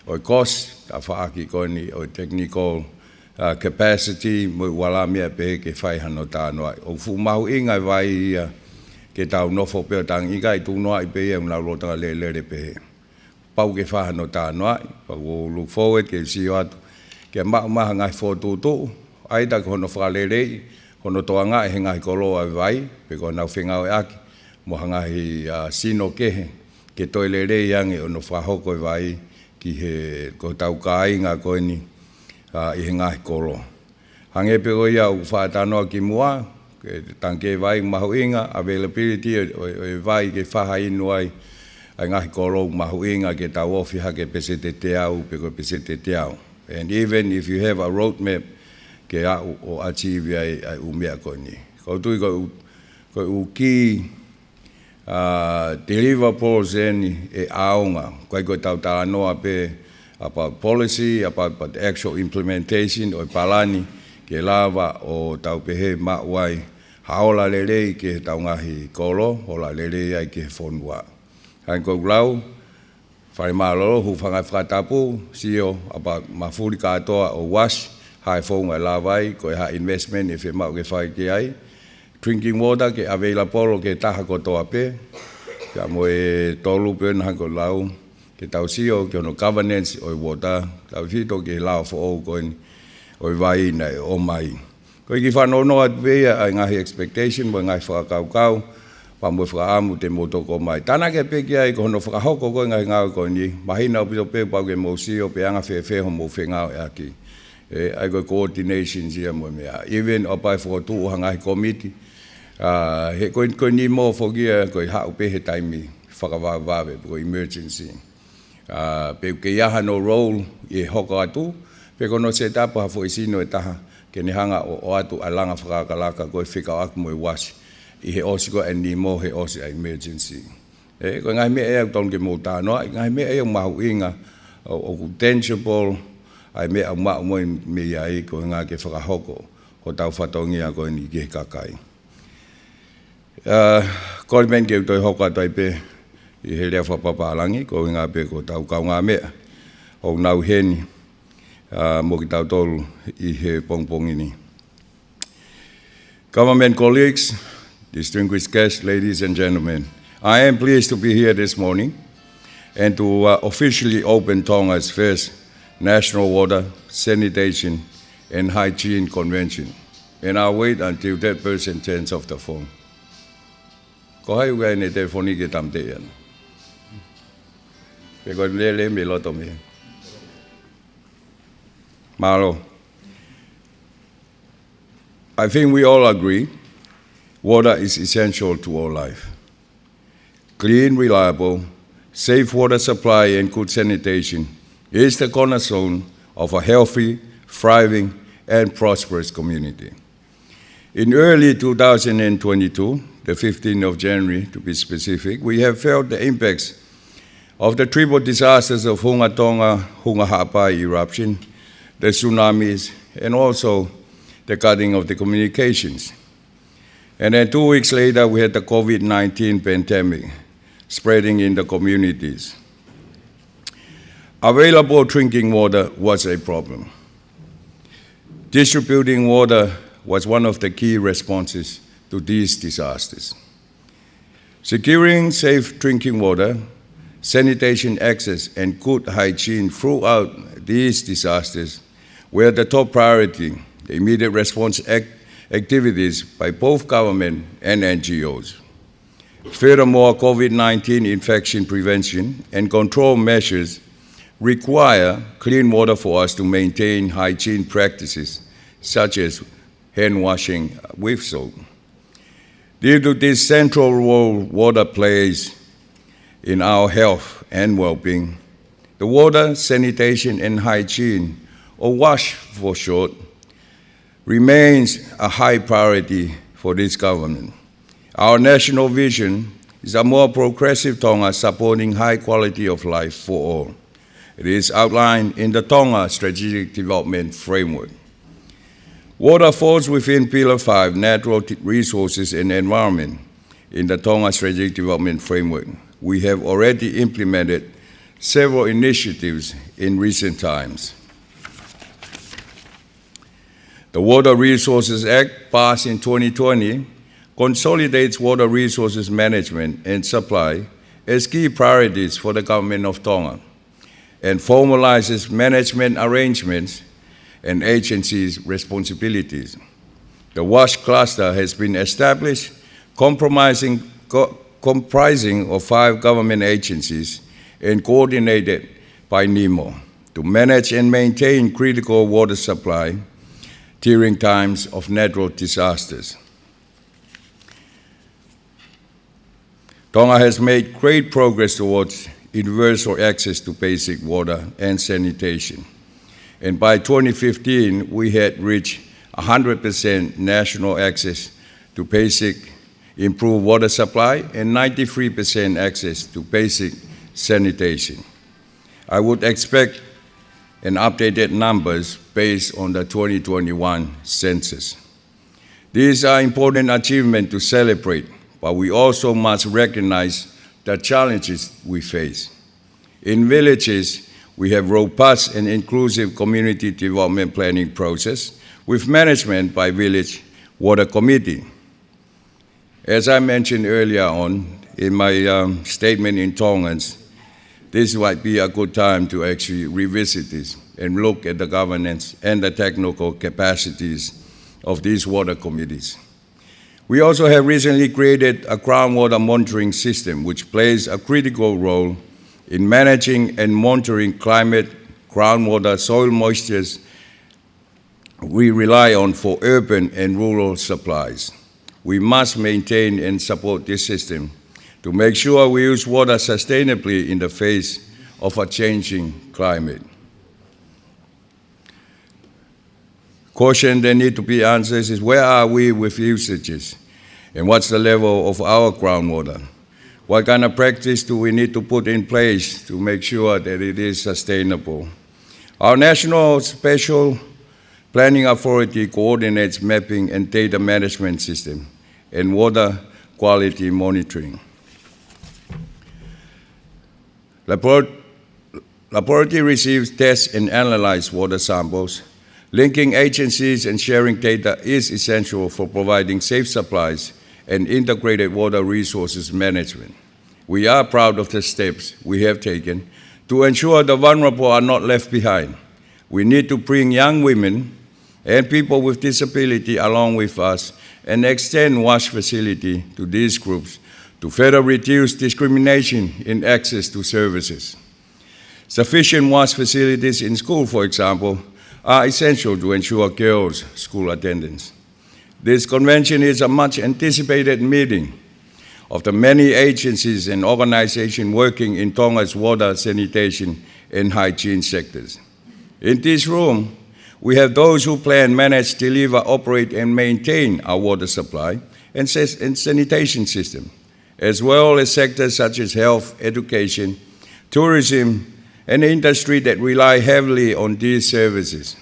ʻo e cost, tafaʻaki ko eni ʻo e technical, ʻa, capacity, mo e alā meʻa pē ke fai hano tānoaʻi. ʻOku fuʻu mahuʻinga e vai ia ke tau nofo pē ʻo tangi, ʻikai tuʻunoaʻi pē ia ʻoku nau lolotonga lelele pē. Pau ke fai hano tānoaʻi, pea ʻoku ou look forward ke sio atu ke maʻu mai ha ngaahi fokotuʻutuʻu, ʻa ia ko hono fakaleleiʻi, hono tokangaʻi he ngaahi kolo ʻa e vai, pe ko honau fengāueʻaki mo ha ngaahi, ʻa, sino kehe, ke toe lelei ange hono fakahoko e vai ki he, ko hotau kāinga ko eni, ʻa, ʻi he ngaahi kolo. Hangē pē ko ia ʻoku faʻa talanoa ki muʻa, ko e tangikē vai mahuʻinga, availability ʻo, ʻo, ʻo e vai ke faʻa inu ai ʻa e ngaahi kolo, mahuʻinga ke tau ofi hake peseti ʻe teau, pe ko e peseti ʻe teau. And even if you have a roadmap, ke aʻu ʻo achieve ai ʻa e ʻū meʻa ko eni. ʻOku ou tui ko e ʻū, ko e ʻū key, ʻa, deliverables eni ʻe ʻaonga. ʻIkai ko ʻetau talanoa pē about policy, about, but actual implementation ʻo e palani ke lava ʻo tau pehē maʻu ai ha ola lelei ki heʻetau ngaahi kolo, ola lelei ai ki he fonua. Hangē ko ʻeku lau, fale mālōlō, hūfanga he fakatapu, sio, ʻa, pea mafuli kātoa ʻo wash, hā e founga ʻe lava ai, ko e hā e investment ʻe fiemaʻu ke fai ki ai, drinking water ke available ki he taha kotoa pē. Pea mo e tolu pē naʻa ku lau, ke tau sio ki hono governance ʻo e water, tautefito ki he lao foʻou ko eni ʻo e vai naʻe ʻomai. Ko e kiʻi fanongo atu pē ia ʻa e ngaahi expectation mo e ngaahi fakakaukau, pea mo e fakaʻamu te mou toki ʻomai. Tānaki pē ki ai ko hono fakahoko ko e ngaahi ngāue ko eni, mahino ʻaupito pē pau ke mou sio pe anga fēfē hoʻomou fengāueʻaki. ʻE, ʻa ia ko e coordination ia mo e meʻa. Even ʻo pau ʻe fokotuʻu ha ngaahi kōmiti, ʻa, he ko e, ko e NEMO foki ia, ko e haʻu pē he taimi fakavavevave, ko e emergency. ʻA, pe ʻoku ʻi ai hano role ʻi he hoko atu, pe ko hono set up ha foʻi sino ʻe taha, ke ne hanga ʻo, ʻoatu ʻa e langa fakalakalaka ko e fekauʻaki mo e WASH. ʻI he ʻosi ko ē ʻa e NEMO he ʻosi ʻa e emergency. ʻE, ko e ngaahi meʻa ia ʻoku totonu ke mou talanoa, ngaahi meʻa ia ʻoku mahuʻinga, ʻo, ʻoku tangible, ʻa e meʻa ʻoku maʻu mo e meʻa ia ko e ʻuhinga ke fakahoko, ko hotau fatongia ko eni ki he kakai. ʻA, ko e meʻa ke u toe hoko atu ai pē, ʻi he lea fakapapālangi, ko e ʻuhinga pē ko hotau kaungāmeʻa, ʻoku nau ʻi heni, ʻa, mo kitautolu ʻi he pongipongi ni. Government colleagues, distinguished guests, ladies and gentlemen, I am pleased to be here this morning and to, uh, officially open Tonga's first National Water, Sanitation and Hygiene Convention. And I'll wait until that person turns off the phone. Ko hai ʻoku ʻi ai ʻene telefoni ke tāmateʻi ange? Pe ko e lele mei loto mei. Mālō. I think we all agree water is essential to all life. Clean, reliable, safe water supply and good sanitation is the cornerstone of a healthy, thriving, and prosperous community. In early two thousand and twenty-two, the fifteenth of January to be specific, we have felt the impacts of the triple disasters of Hunga Tonga, Hunga Haʻapai eruption, the tsunamis, and also the cutting of the communications. And then two weeks later, we had the COVID nineteen pandemic spreading in the communities. Available drinking water was a problem. Distributing water was one of the key responses to these disasters. Securing safe drinking water, sanitation access, and good hygiene throughout these disasters were the top priority, the immediate response act-, activities by both government and N G Os. Furthermore, COVID nineteen infection prevention and control measures require clean water for us to maintain hygiene practices such as hand washing with soap. Due to this central role water plays in our health and well-being, the water, sanitation and hygiene, or WASH for short, remains a high priority for this government. Our national vision is a more progressive Tonga supporting high quality of life for all. It is outlined in the Tonga Strategic Development Framework. Water falls within Pillar five, Natural T-, Resources and Environment, in the Tonga Strategic Development Framework. We have already implemented several initiatives in recent times. The Water Resources Act, passed in twenty twenty, consolidates water resources management and supply as key priorities for the Government of Tonga and formalizes management arrangements and agencies' responsibilities. The WASH cluster has been established, compromising, co-, comprising of five government agencies and coordinated by NEMO to manage and maintain critical water supply during times of natural disasters. Tonga has made great progress towards universal access to basic water and sanitation. And by twenty fifteen, we had reached a hundred percent national access to basic improved water supply and ninety-three percent access to basic sanitation. I would expect an updated numbers based on the twenty twenty-one census. These are important achievements to celebrate, but we also must recognize the challenges we face. In villages, we have robust and inclusive community development planning process with management by village water committee. As I mentioned earlier on in my, um, statement in Tongans, this might be a good time to actually revisit this and look at the governance and the technical capacities of these water committees. We also have recently created a groundwater monitoring system, which plays a critical role in managing and monitoring climate, groundwater, soil moistures we rely on for urban and rural supplies. We must maintain and support this system to make sure we use water sustainably in the face of a changing climate. Question that need to be answered is, where are we with usages? And what's the level of our groundwater? What kind of practice do we need to put in place to make sure that it is sustainable? Our National Spatial Planning Authority coordinates mapping and data management system and water quality monitoring. Labor-, laboratory receives, tests, and analyzes water samples. Linking agencies and sharing data is essential for providing safe supplies and integrated water resources management. We are proud of the steps we have taken to ensure the vulnerable are not left behind. We need to bring young women and people with disability along with us and extend WASH facility to these groups to further reduce discrimination in access to services. Sufficient WASH facilities in school, for example, are essential to ensure girls' school attendance. This convention is a much anticipated meeting of the many agencies and organizations working in Tonga's water, sanitation, and hygiene sectors. In this room, we have those who plan, manage, deliver, operate, and maintain our water supply and sanitation system, as well as sectors such as health, education, tourism, and industry that rely heavily on these services.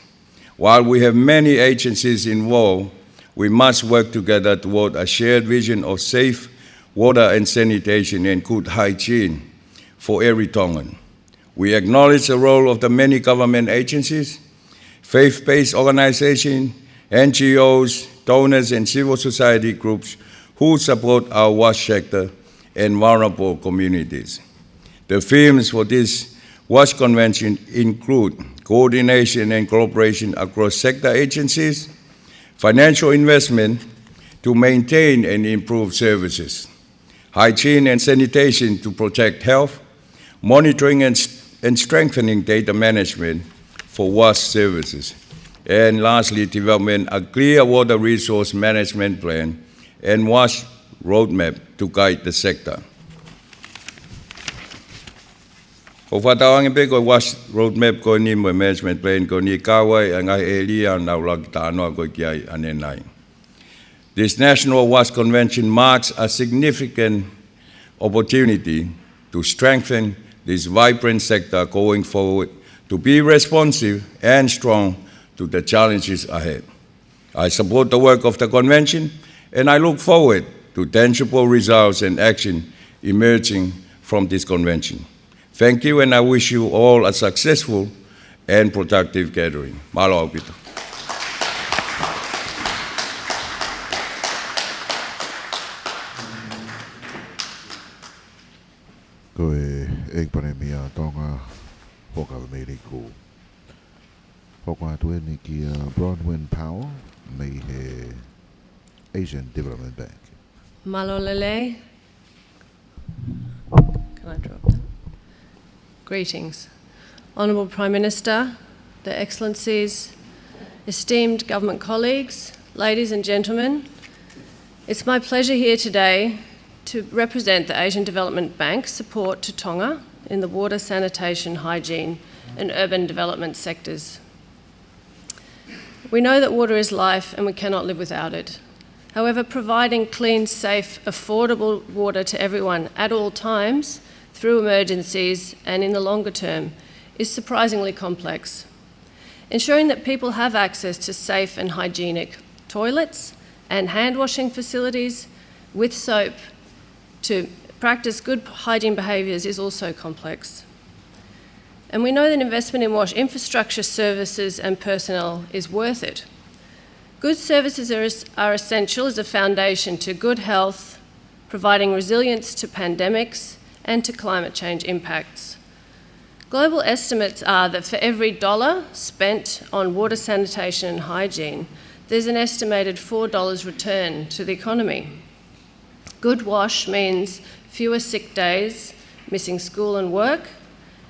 While we have many agencies involved, we must work together toward a shared vision of safe water and sanitation and good hygiene for every Tongan. We acknowledge the role of the many government agencies, faith-based organizations, N G Os, donors, and civil society groups who support our WASH sector and vulnerable communities. The themes for this WASH convention include coordination and collaboration across sector agencies, financial investment to maintain and improve services, hygiene and sanitation to protect health, monitoring and, and strengthening data management for WASH services, and lastly, development a clear water resource management plan and WASH roadmap to guide the sector. ʻOku fakatauange pē ko e WASH roadmap ko eni mo e management plan ko eni ʻe kau ai ʻa e ngaahi ʻēlia naʻa ku laki talanoa ko ē ki ai ʻanenai. This National WASH Convention marks a significant opportunity to strengthen this vibrant sector going forward, to be responsive and strong to the challenges ahead. I support the work of the convention, and I look forward to tangible results and action emerging from this convention. Thank you, and I wish you all a successful and productive gathering. Mālō ʻaupito. Ko e ʻEiki Palēmia ʻo Tonga, Huʻakavameiliku. Hoko atu eni kia Bronwyn Powell mei he Asian Development Bank. Mālō e lelei. Can I drop that? Greetings. Honourable Prime Minister, the Excellencies, esteemed government colleagues, ladies and gentlemen, it's my pleasure here today to represent the Asian Development Bank's support to Tonga in the water, sanitation, hygiene and urban development sectors. We know that water is life and we cannot live without it. However, providing clean, safe, affordable water to everyone at all times, through emergencies and in the longer term, is surprisingly complex. Ensuring that people have access to safe and hygienic toilets and hand washing facilities with soap to practice good hygiene behaviours is also complex. And we know that investment in WASH infrastructure, services and personnel is worth it. Good services are, are essential as a foundation to good health, providing resilience to pandemics and to climate change impacts. Global estimates are that for every dollar spent on water, sanitation and hygiene, there's an estimated four dollars return to the economy. Good WASH means fewer sick days, missing school and work,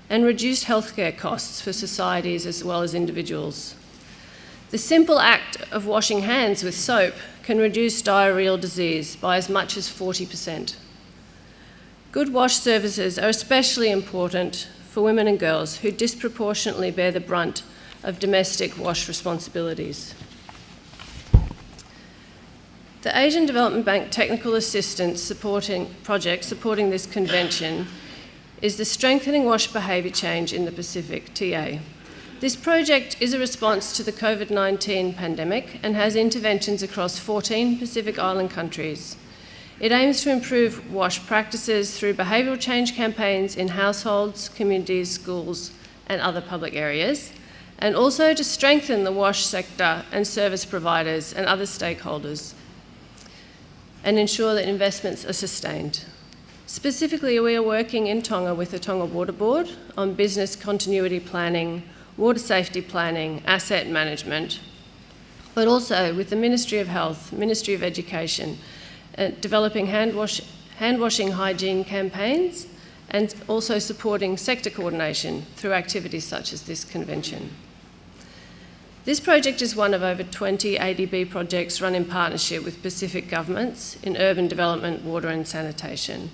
and reduced healthcare costs for societies as well as individuals. The simple act of washing hands with soap can reduce diarrheal disease by as much as forty percent. Good WASH services are especially important for women and girls who disproportionately bear the brunt of domestic WASH responsibilities. The Asian Development Bank technical assistance supporting, project supporting this convention is the Strengthening WASH Behaviour Change in the Pacific, T A. This project is a response to the COVID nineteen pandemic and has interventions across fourteen Pacific Island countries. It aims to improve WASH practices through behavioural change campaigns in households, communities, schools, and other public areas, and also to strengthen the WASH sector and service providers and other stakeholders, and ensure that investments are sustained. Specifically, we are working in Tonga with the Tonga Water Board on business continuity planning, water safety planning, asset management, but also with the Ministry of Health, Ministry of Education, uh, developing hand wash-, hand washing hygiene campaigns, and also supporting sector coordination through activities such as this convention. This project is one of over twenty A D B projects run in partnership with Pacific governments in urban development, water and sanitation.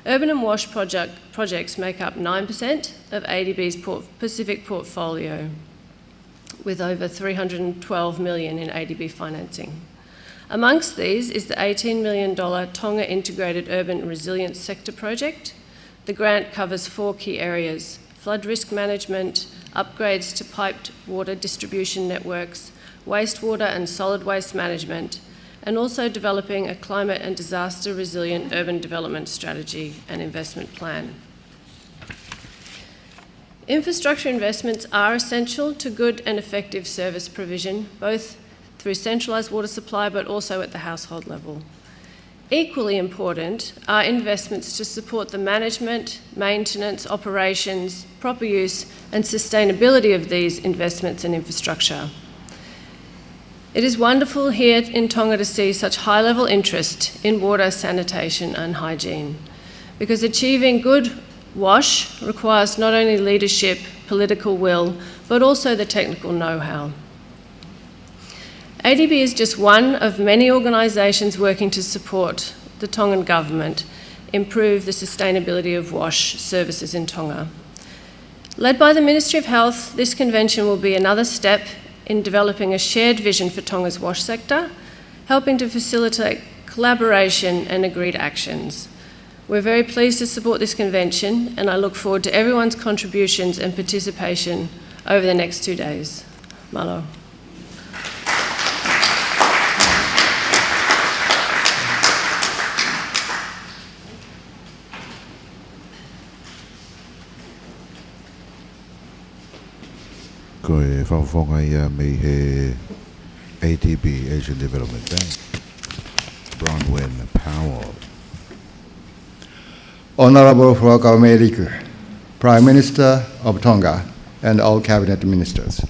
Urban and WASH project, projects make up nine percent of A D B's port-, Pacific portfolio, with over three hundred and twelve million in A D B financing. Amongst these is the eighteen million dollar Tonga Integrated Urban Resilience Sector Project. The grant covers four key areas: flood risk management, upgrades to piped water distribution networks, wastewater and solid waste management, and also developing a climate and disaster resilient urban development strategy and investment plan. Infrastructure investments are essential to good and effective service provision, both through centralised water supply but also at the household level. Equally important are investments to support the management, maintenance, operations, proper use and sustainability of these investments and infrastructure. It is wonderful here in Tonga to see such high-level interest in water, sanitation and hygiene, because achieving good WASH requires not only leadership, political will, but also the technical know-how. A D B is just one of many organisations working to support the Tongan government improve the sustainability of WASH services in Tonga. Led by the Ministry of Health, this convention will be another step in developing a shared vision for Tonga's WASH sector, helping to facilitate collaboration and agreed actions. We're very pleased to support this convention, and I look forward to everyone's contributions and participation over the next two days. Mālō. Ko e fakafofonga ia mei he A D B, Asian Development Bank, Bronwyn Powell. Honourable Fuakava Meliku, Prime Minister of Tonga and all Cabinet Ministers.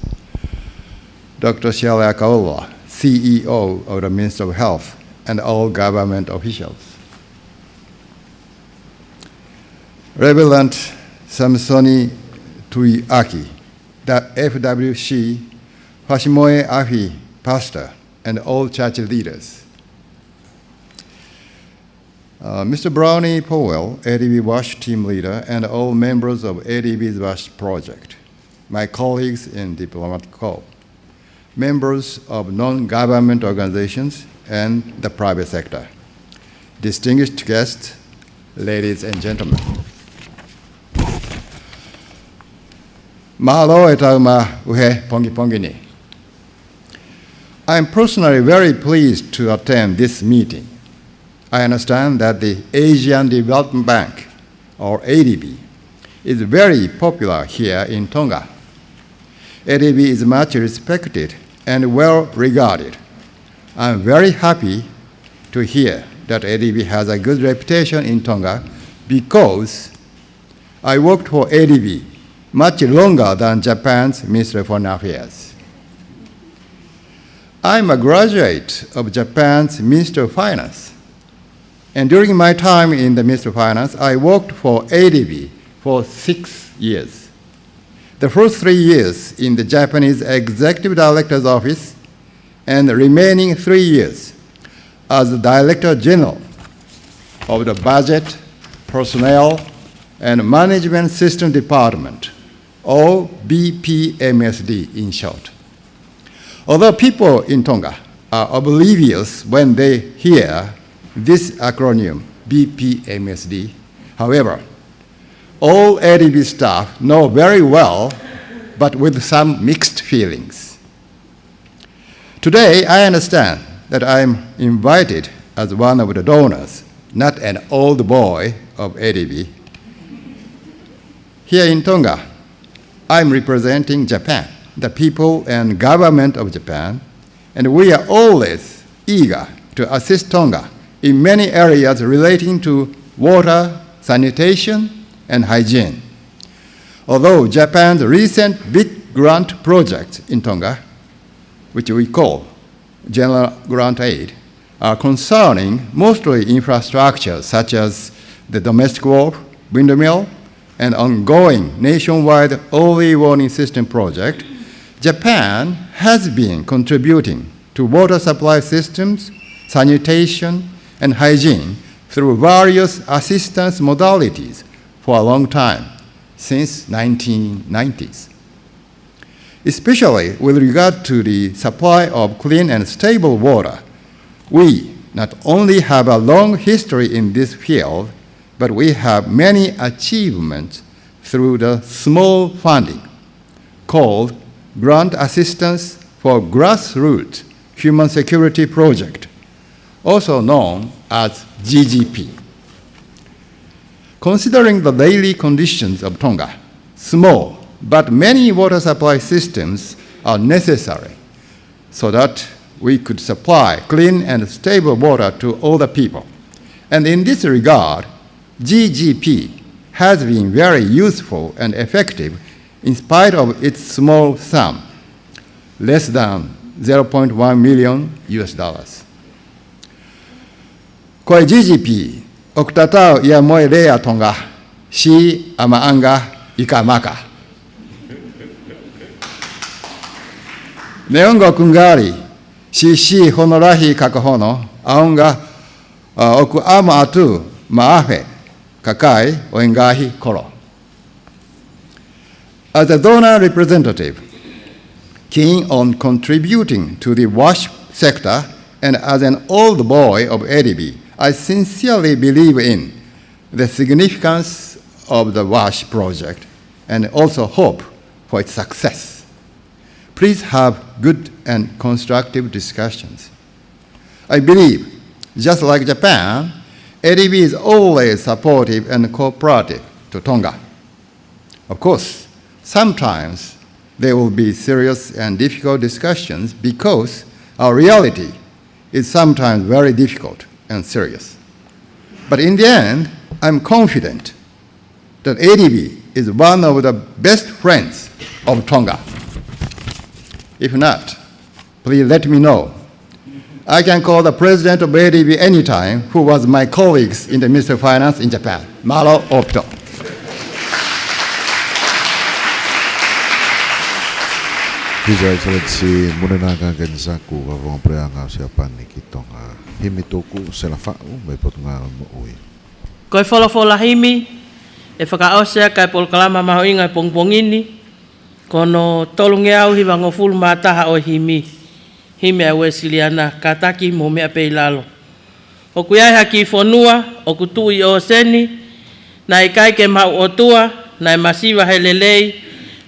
Doctor Siale Akauloa, C E O of the Ministry of Health and all government officials. Reverend Samisoni Tuʻiaki, the F W C Fasi Moe Afi Pastor, and all church leaders. Uh, Mister Brownie Powell, A D B WASH team leader, and all members of A D B's WASH project, my colleagues in diplomatic corps, members of non-government organizations and the private sector, distinguished guests, ladies and gentlemen. Mālō e tau maʻu he pongipongi ni. I am personally very pleased to attend this meeting. I understand that the Asian Development Bank, or A D B, is very popular here in Tonga. A D B is much respected and well regarded. I'm very happy to hear that A D B has a good reputation in Tonga because I worked for A D B much longer than Japan's Ministry of Foreign Affairs. I'm a graduate of Japan's Ministry of Finance, and during my time in the Ministry of Finance, I worked for A D B for six years. The first three years in the Japanese Executive Director's office and the remaining three years as the Director General of the Budget, Personnel, and Management System Department, or B P M S D in short. Although people in Tonga are oblivious when they hear this acronym, B P M S D, however, all A D B staff know very well, but with some mixed feelings. Today, I understand that I am invited as one of the donors, not an old boy of A D B. Here in Tonga, I'm representing Japan, the people and government of Japan, and we are always eager to assist Tonga in many areas relating to water, sanitation, and hygiene. Although Japan's recent big grant projects in Tonga, which we call general grant aid, are concerning mostly infrastructure such as the domestic wharf, windmill, and ongoing nationwide early warning system project, Japan has been contributing to water supply systems, sanitation, and hygiene through various assistance modalities for a long time, since nineteen nineties. Especially with regard to the supply of clean and stable water, we not only have a long history in this field, but we have many achievements through the small funding called Grant Assistance for Grassroots Human Security Project, also known as G G P. Considering the daily conditions of Tonga, small but many water supply systems are necessary so that we could supply clean and stable water to all the people. And in this regard, G G P has been very useful and effective in spite of its small sum, less than zero point one million U S dollars. Ko e G G P, ʻoku tatau ia mo e lea Tonga, siʻi ʻamaʻanga ʻikamaka. Neongo ʻoku ngali siʻisiʻi hono lahi ka ko hono ʻaonga, ʻa, ʻoku ʻama atu maʻa e kakai ʻo e ngaahi kolo. As a donor representative, keen on contributing to the WASH sector, and as an old boy of A D B, I sincerely believe in the significance of the WASH project and also hope for its success. Please have good and constructive discussions. I believe, just like Japan, A D B is always supportive and cooperative to Tonga. Of course, sometimes there will be serious and difficult discussions because our reality is sometimes very difficult and serious. But in the end, I'm confident that A D B is one of the best friends of Tonga. If not, please let me know. I can call the president of A D B anytime, who was my colleagues in the Ministry of Finance in Japan. Mālō ʻaupito. His Excellency Munenaka Kenisaku, Vavonga Puleʻanga ʻo Siapani ki Tonga. Himi tuku, Selafaʻu, mei Potungāue Moʻui. Ko e folofola himi ʻe fakaʻosi ʻaki e polokalama mahuʻinga ʻo e pongipongi ni, ko hono tolungeau hivangofulu mā taha ʻo e himi, himi ʻa e Uēsiliana, Kātaki mo meʻa pē ʻi lalo. ʻOku ʻi ai ha kiʻi fonua ʻoku tuʻu ʻi ʻōseni, naʻe ʻikai ke maʻu ʻOtua, naʻe masiva he lelei,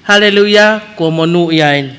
haleluia, kuo monūʻia eni.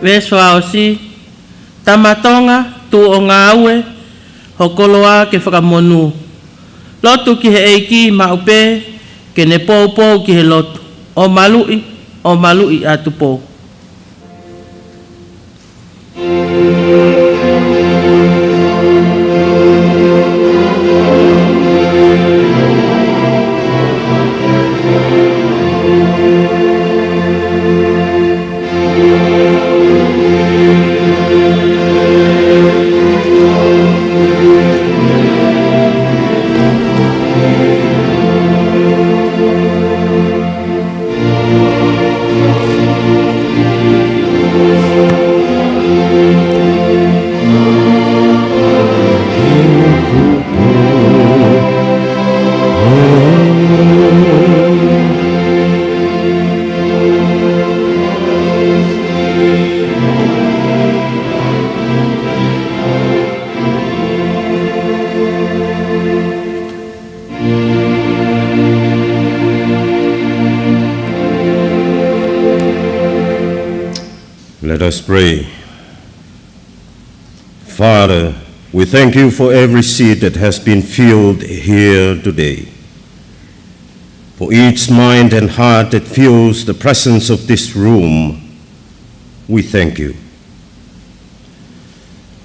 Veesi fakaʻosi. Tama Tonga, tuʻu ʻo ngāue, ho koloa ke fakamonū. Lotu ki he ʻEiki maʻu pē, ke ne poupou ki he lotu. ʻO maluʻi, ʻo maluʻi ʻa Tupou. Let us pray. Father, we thank you for every seed that has been filled here today. For each mind and heart that feels the presence of this room, we thank you.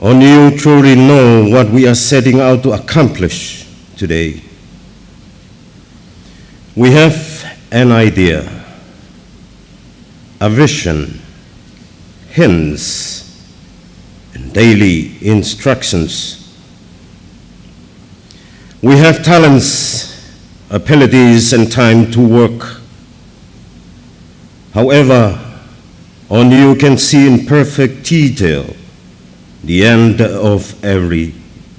Only you truly know what we are setting out to accomplish today. We have an idea, a vision, hints, and daily instructions. We have talents, abilities, and time to work. However, only you can see in perfect detail the end of every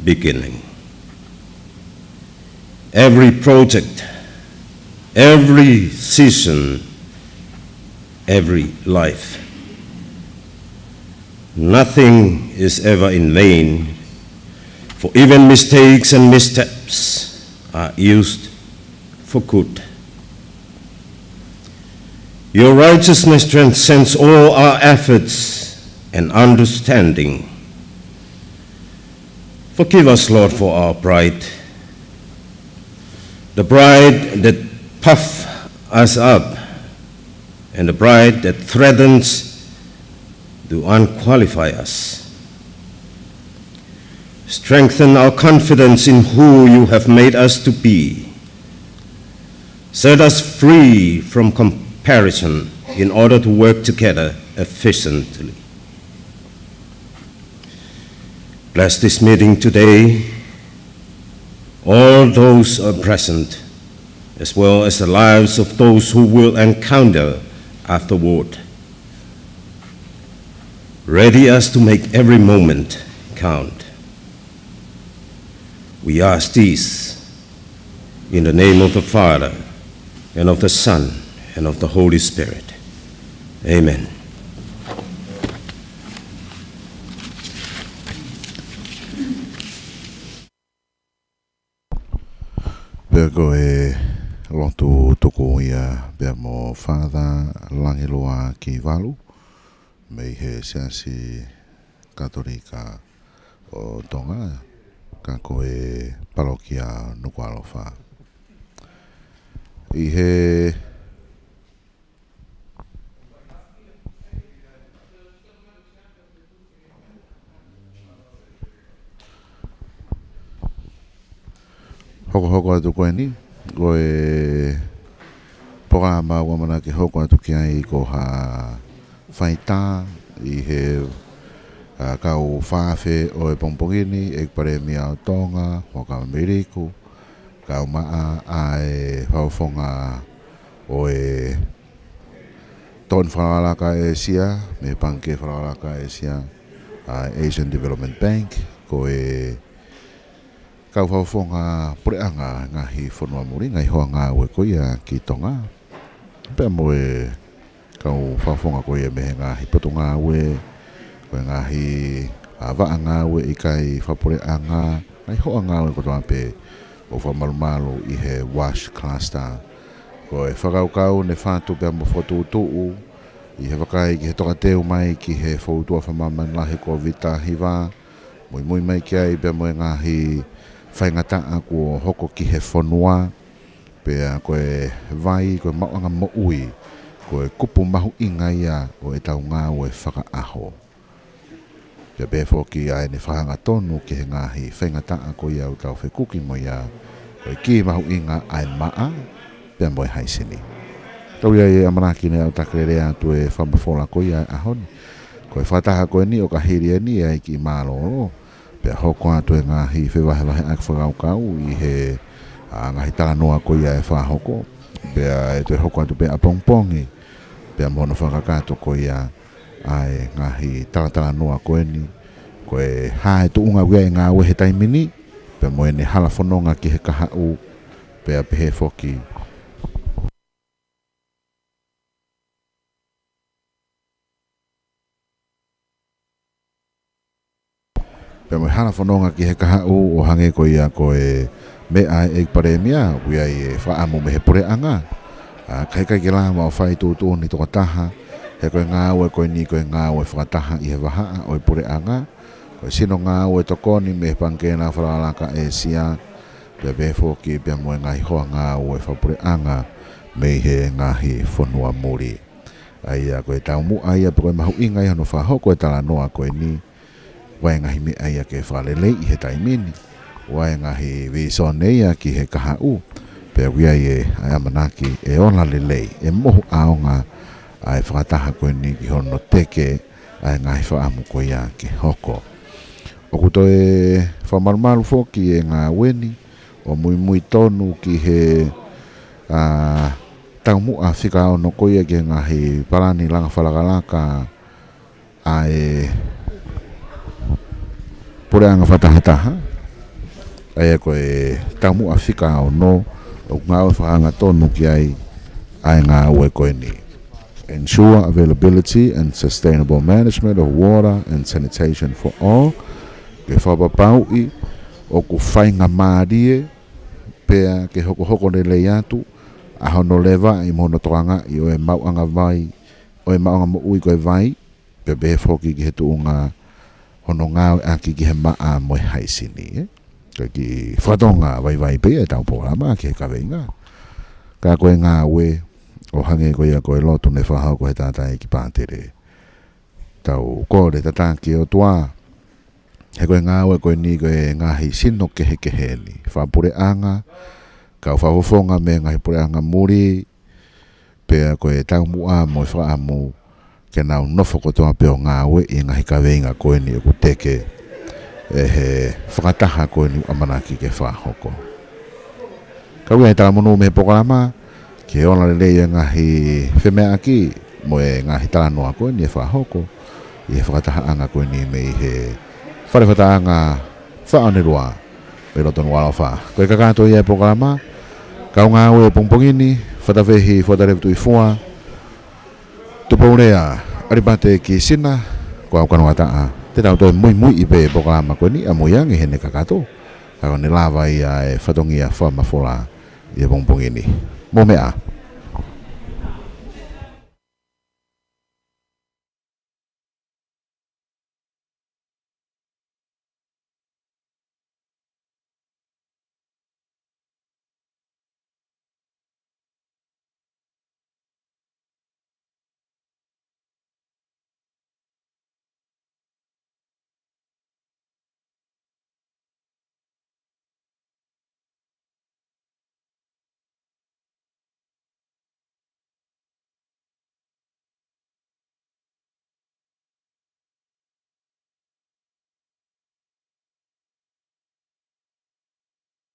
beginning. Every project, every season, every life. Nothing is ever in vain, for even mistakes and missteps are used for good. Your righteousness transcends all our efforts and understanding. Forgive us, Lord, for our pride, the pride that puffs us up and the pride that threatens to unqualify us. Strengthen our confidence in who you have made us to be. Set us free from comparison in order to work together efficiently. Bless this meeting today, all those are present, as well as the lives of those who will encounter afterward. Ready us to make every moment count. We ask this in the name of the Father, and of the Son, and of the Holy Spirit. Amen. Pea ko e lotu tuku ia pea mo Father Langiloa Kivalu, mei he Siasi Katolika ʻo Tonga, ka ko e palokia Nukuʻalofa. ʻI he hokohoko atu ko eni, ko e polokalama ʻoku ʻamanaki ke hoko atu ki ai ko ha faitā ʻi he, ʻa, kau fakafe ʻo e pongipongi ni, ʻEiki Palēmia ʻo Tonga, Huʻakavameiliku, kae ʻumaʻā ʻa e fakafofonga ʻo e Tokoni Fakalakalaka ʻa ʻĒsia, mei he Pangikē Fakalakalaka ʻa ʻĒsia, ʻa e Asian Development Bank, ko e kau fakafofonga puleʻanga ngaahi fonua muli, ngaahi hoa ngāue ko ia ki Tonga. Pea mo e kau fakafofonga ko ia mei he ngaahi potungāue, ko e ngaahi, ʻa, vaʻa ngāue ʻikai fakapuleʻanga, ngaahi hoa ngāue kotoa pē ʻoku fakamalumalu ʻi he WASH Cluster. Ko e fakakaukau ne fatu pea mo fokotuʻutuʻu ʻI he vakai ki he tokateu mai ki he foutua fakamāmani lahi Kōviti taha hiva, muimui mai ki ai pea mo e ngaahi faingataʻa kuo hoko ki he fonua, pea ko e vai, ko e maʻuʻanga moʻui, ko e kupu mahuʻinga ia ʻo ʻetau ngāue fakaʻaho. Pea pehē foki ʻa ʻene fakahangatonu ki he ngaahi faingataʻa ko ia ʻoku tau fekuki mo ia, ko e kī mahuʻinga ʻa e maʻa pea mo e haisini. Kau ia ʻi he ʻamanaki ne u takelea atu e fakamafola ko ia ʻo e ʻaho ni. Ko e fakataha ko eni ʻoku hili eni ʻa e kiʻi mālōlō, pea hoko atu e ngaahi fevahevaheʻaki fakakaukau ʻi he, ʻa, ngaahi talanoa ko ia ʻe fakahoko. Pea ʻe toe hoko atu pē ʻapongipongi, pea mo hono fakakakato ko ia ʻa e ngaahi talatalanoa ko eni, ko e hā e tuʻunga ʻoku ʻi ai e ngāue he taimi ni, pea mo ʻene hala fononga ki he kahaʻu, pea pehē foki pea mo e hala fononga ki he kahaʻu ʻo hangē ko ia ko e meʻa ʻa e ʻEiki Palēmia, ʻoku ʻi ai e fakaʻamu mei he puleʻanga. ʻA, ka ʻikai ke lava ʻo fai tuʻutuʻuni tokotaha, he ko e ngāue ko eni ko e ngāue fakataha ʻi he vahaʻa ʻo e puleʻanga. Ko e sino ngāue tokoni mei he Pangikē Fakalakalaka ʻĒsia, pea pehē foki pea mo e ngaahi hoa ngāue fakapuleʻanga mei he ngaahi fonua muli. ʻA ia ko e taumuʻa ia pe ko e mahuʻinga ia hono fakahoko e talanoa ko eni, ʻoku ʻi ai e ngaahi meʻa ia ke fakaleleiʻi he taimi ni, ʻoku ʻi ai e ngaahi vīsone ia ki he kahaʻu, pea ʻoku ʻi ai e, ʻa e ʻamanaki ʻe ola lelei, ʻe mohu ʻaonga ʻa e fakataha ko eni ki hono teke ʻa e ngaahi fakaʻamu ko ia ke hoko. ʻOku toe fakamalumalu foki e ngāue ni, ʻo muimui tonu ki he, ʻa, taumuʻa fika ono ko ia ki he ngaahi palani langa fakalakalaka ʻa e puleʻanga fakatahataha. ʻA ia ko e taumuʻa fika ono ʻoku ngāue fakahangatonu ki ai ʻa e ngāue ko eni. Ensure availability and sustainable management of water and sanitation for all. Ke fakapapauʻi ʻoku faingamālie pea ke hokohoko lelei atu ʻa hono levaʻi mo hono tokangaʻi ʻo e maʻuʻanga vai, ʻo e maʻuʻanga moʻui ko e vai, pea pehē foki ki he tuʻunga hono ngāueʻaki ki he maʻa mo e haisini, ē? Ko e kiʻi fakatonga vaivai pē ia ʻetau polokalama ki he kaveinga. Ka ko e ngāue ʻo hangē ko ia ko e lotu ne fakahoko he taʻataʻeiki pātele. Tau kole tataki e ʻOtua, he ko e ngāue ko eni ko e ngaahi sino kehekehe ni, fakapuleʻanga, kau fakafofonga mei he ngaahi puleʻanga muli, pea ko e taumuʻa mo e fakaʻamu ke nau nofo kotoa pē ʻo ngāueʻi e ngaahi kaveinga ko eni ʻoku teke ʻe he fakataha ko eni ʻoku ʻamanaki ke fakahoko. Kau ia he talamonū mei he polokalama, ke ola lelei e ngaahi femeʻaʻaki mo e ngaahi talanoa ko eni ʻe fakahoko ʻi he fakatahaʻanga ko eni mei he Fale Fakatahaʻanga Faʻonelua, mei loto Nukuʻalofa. Ko e kakato ia e polokalama, kau ngāue pongipongi ni, Fatafehi Fuatalevu Tuʻifua, Tupoulea ʻAlipate Kisina, ko au Kanoataʻa, te tau toe muimuiʻi pē e polokalama ko eni ʻamui ange heʻene kakato, ka ko ʻene lava ia e fatongia fakamafola ʻi he pongipongi ni. Mou meʻa ā.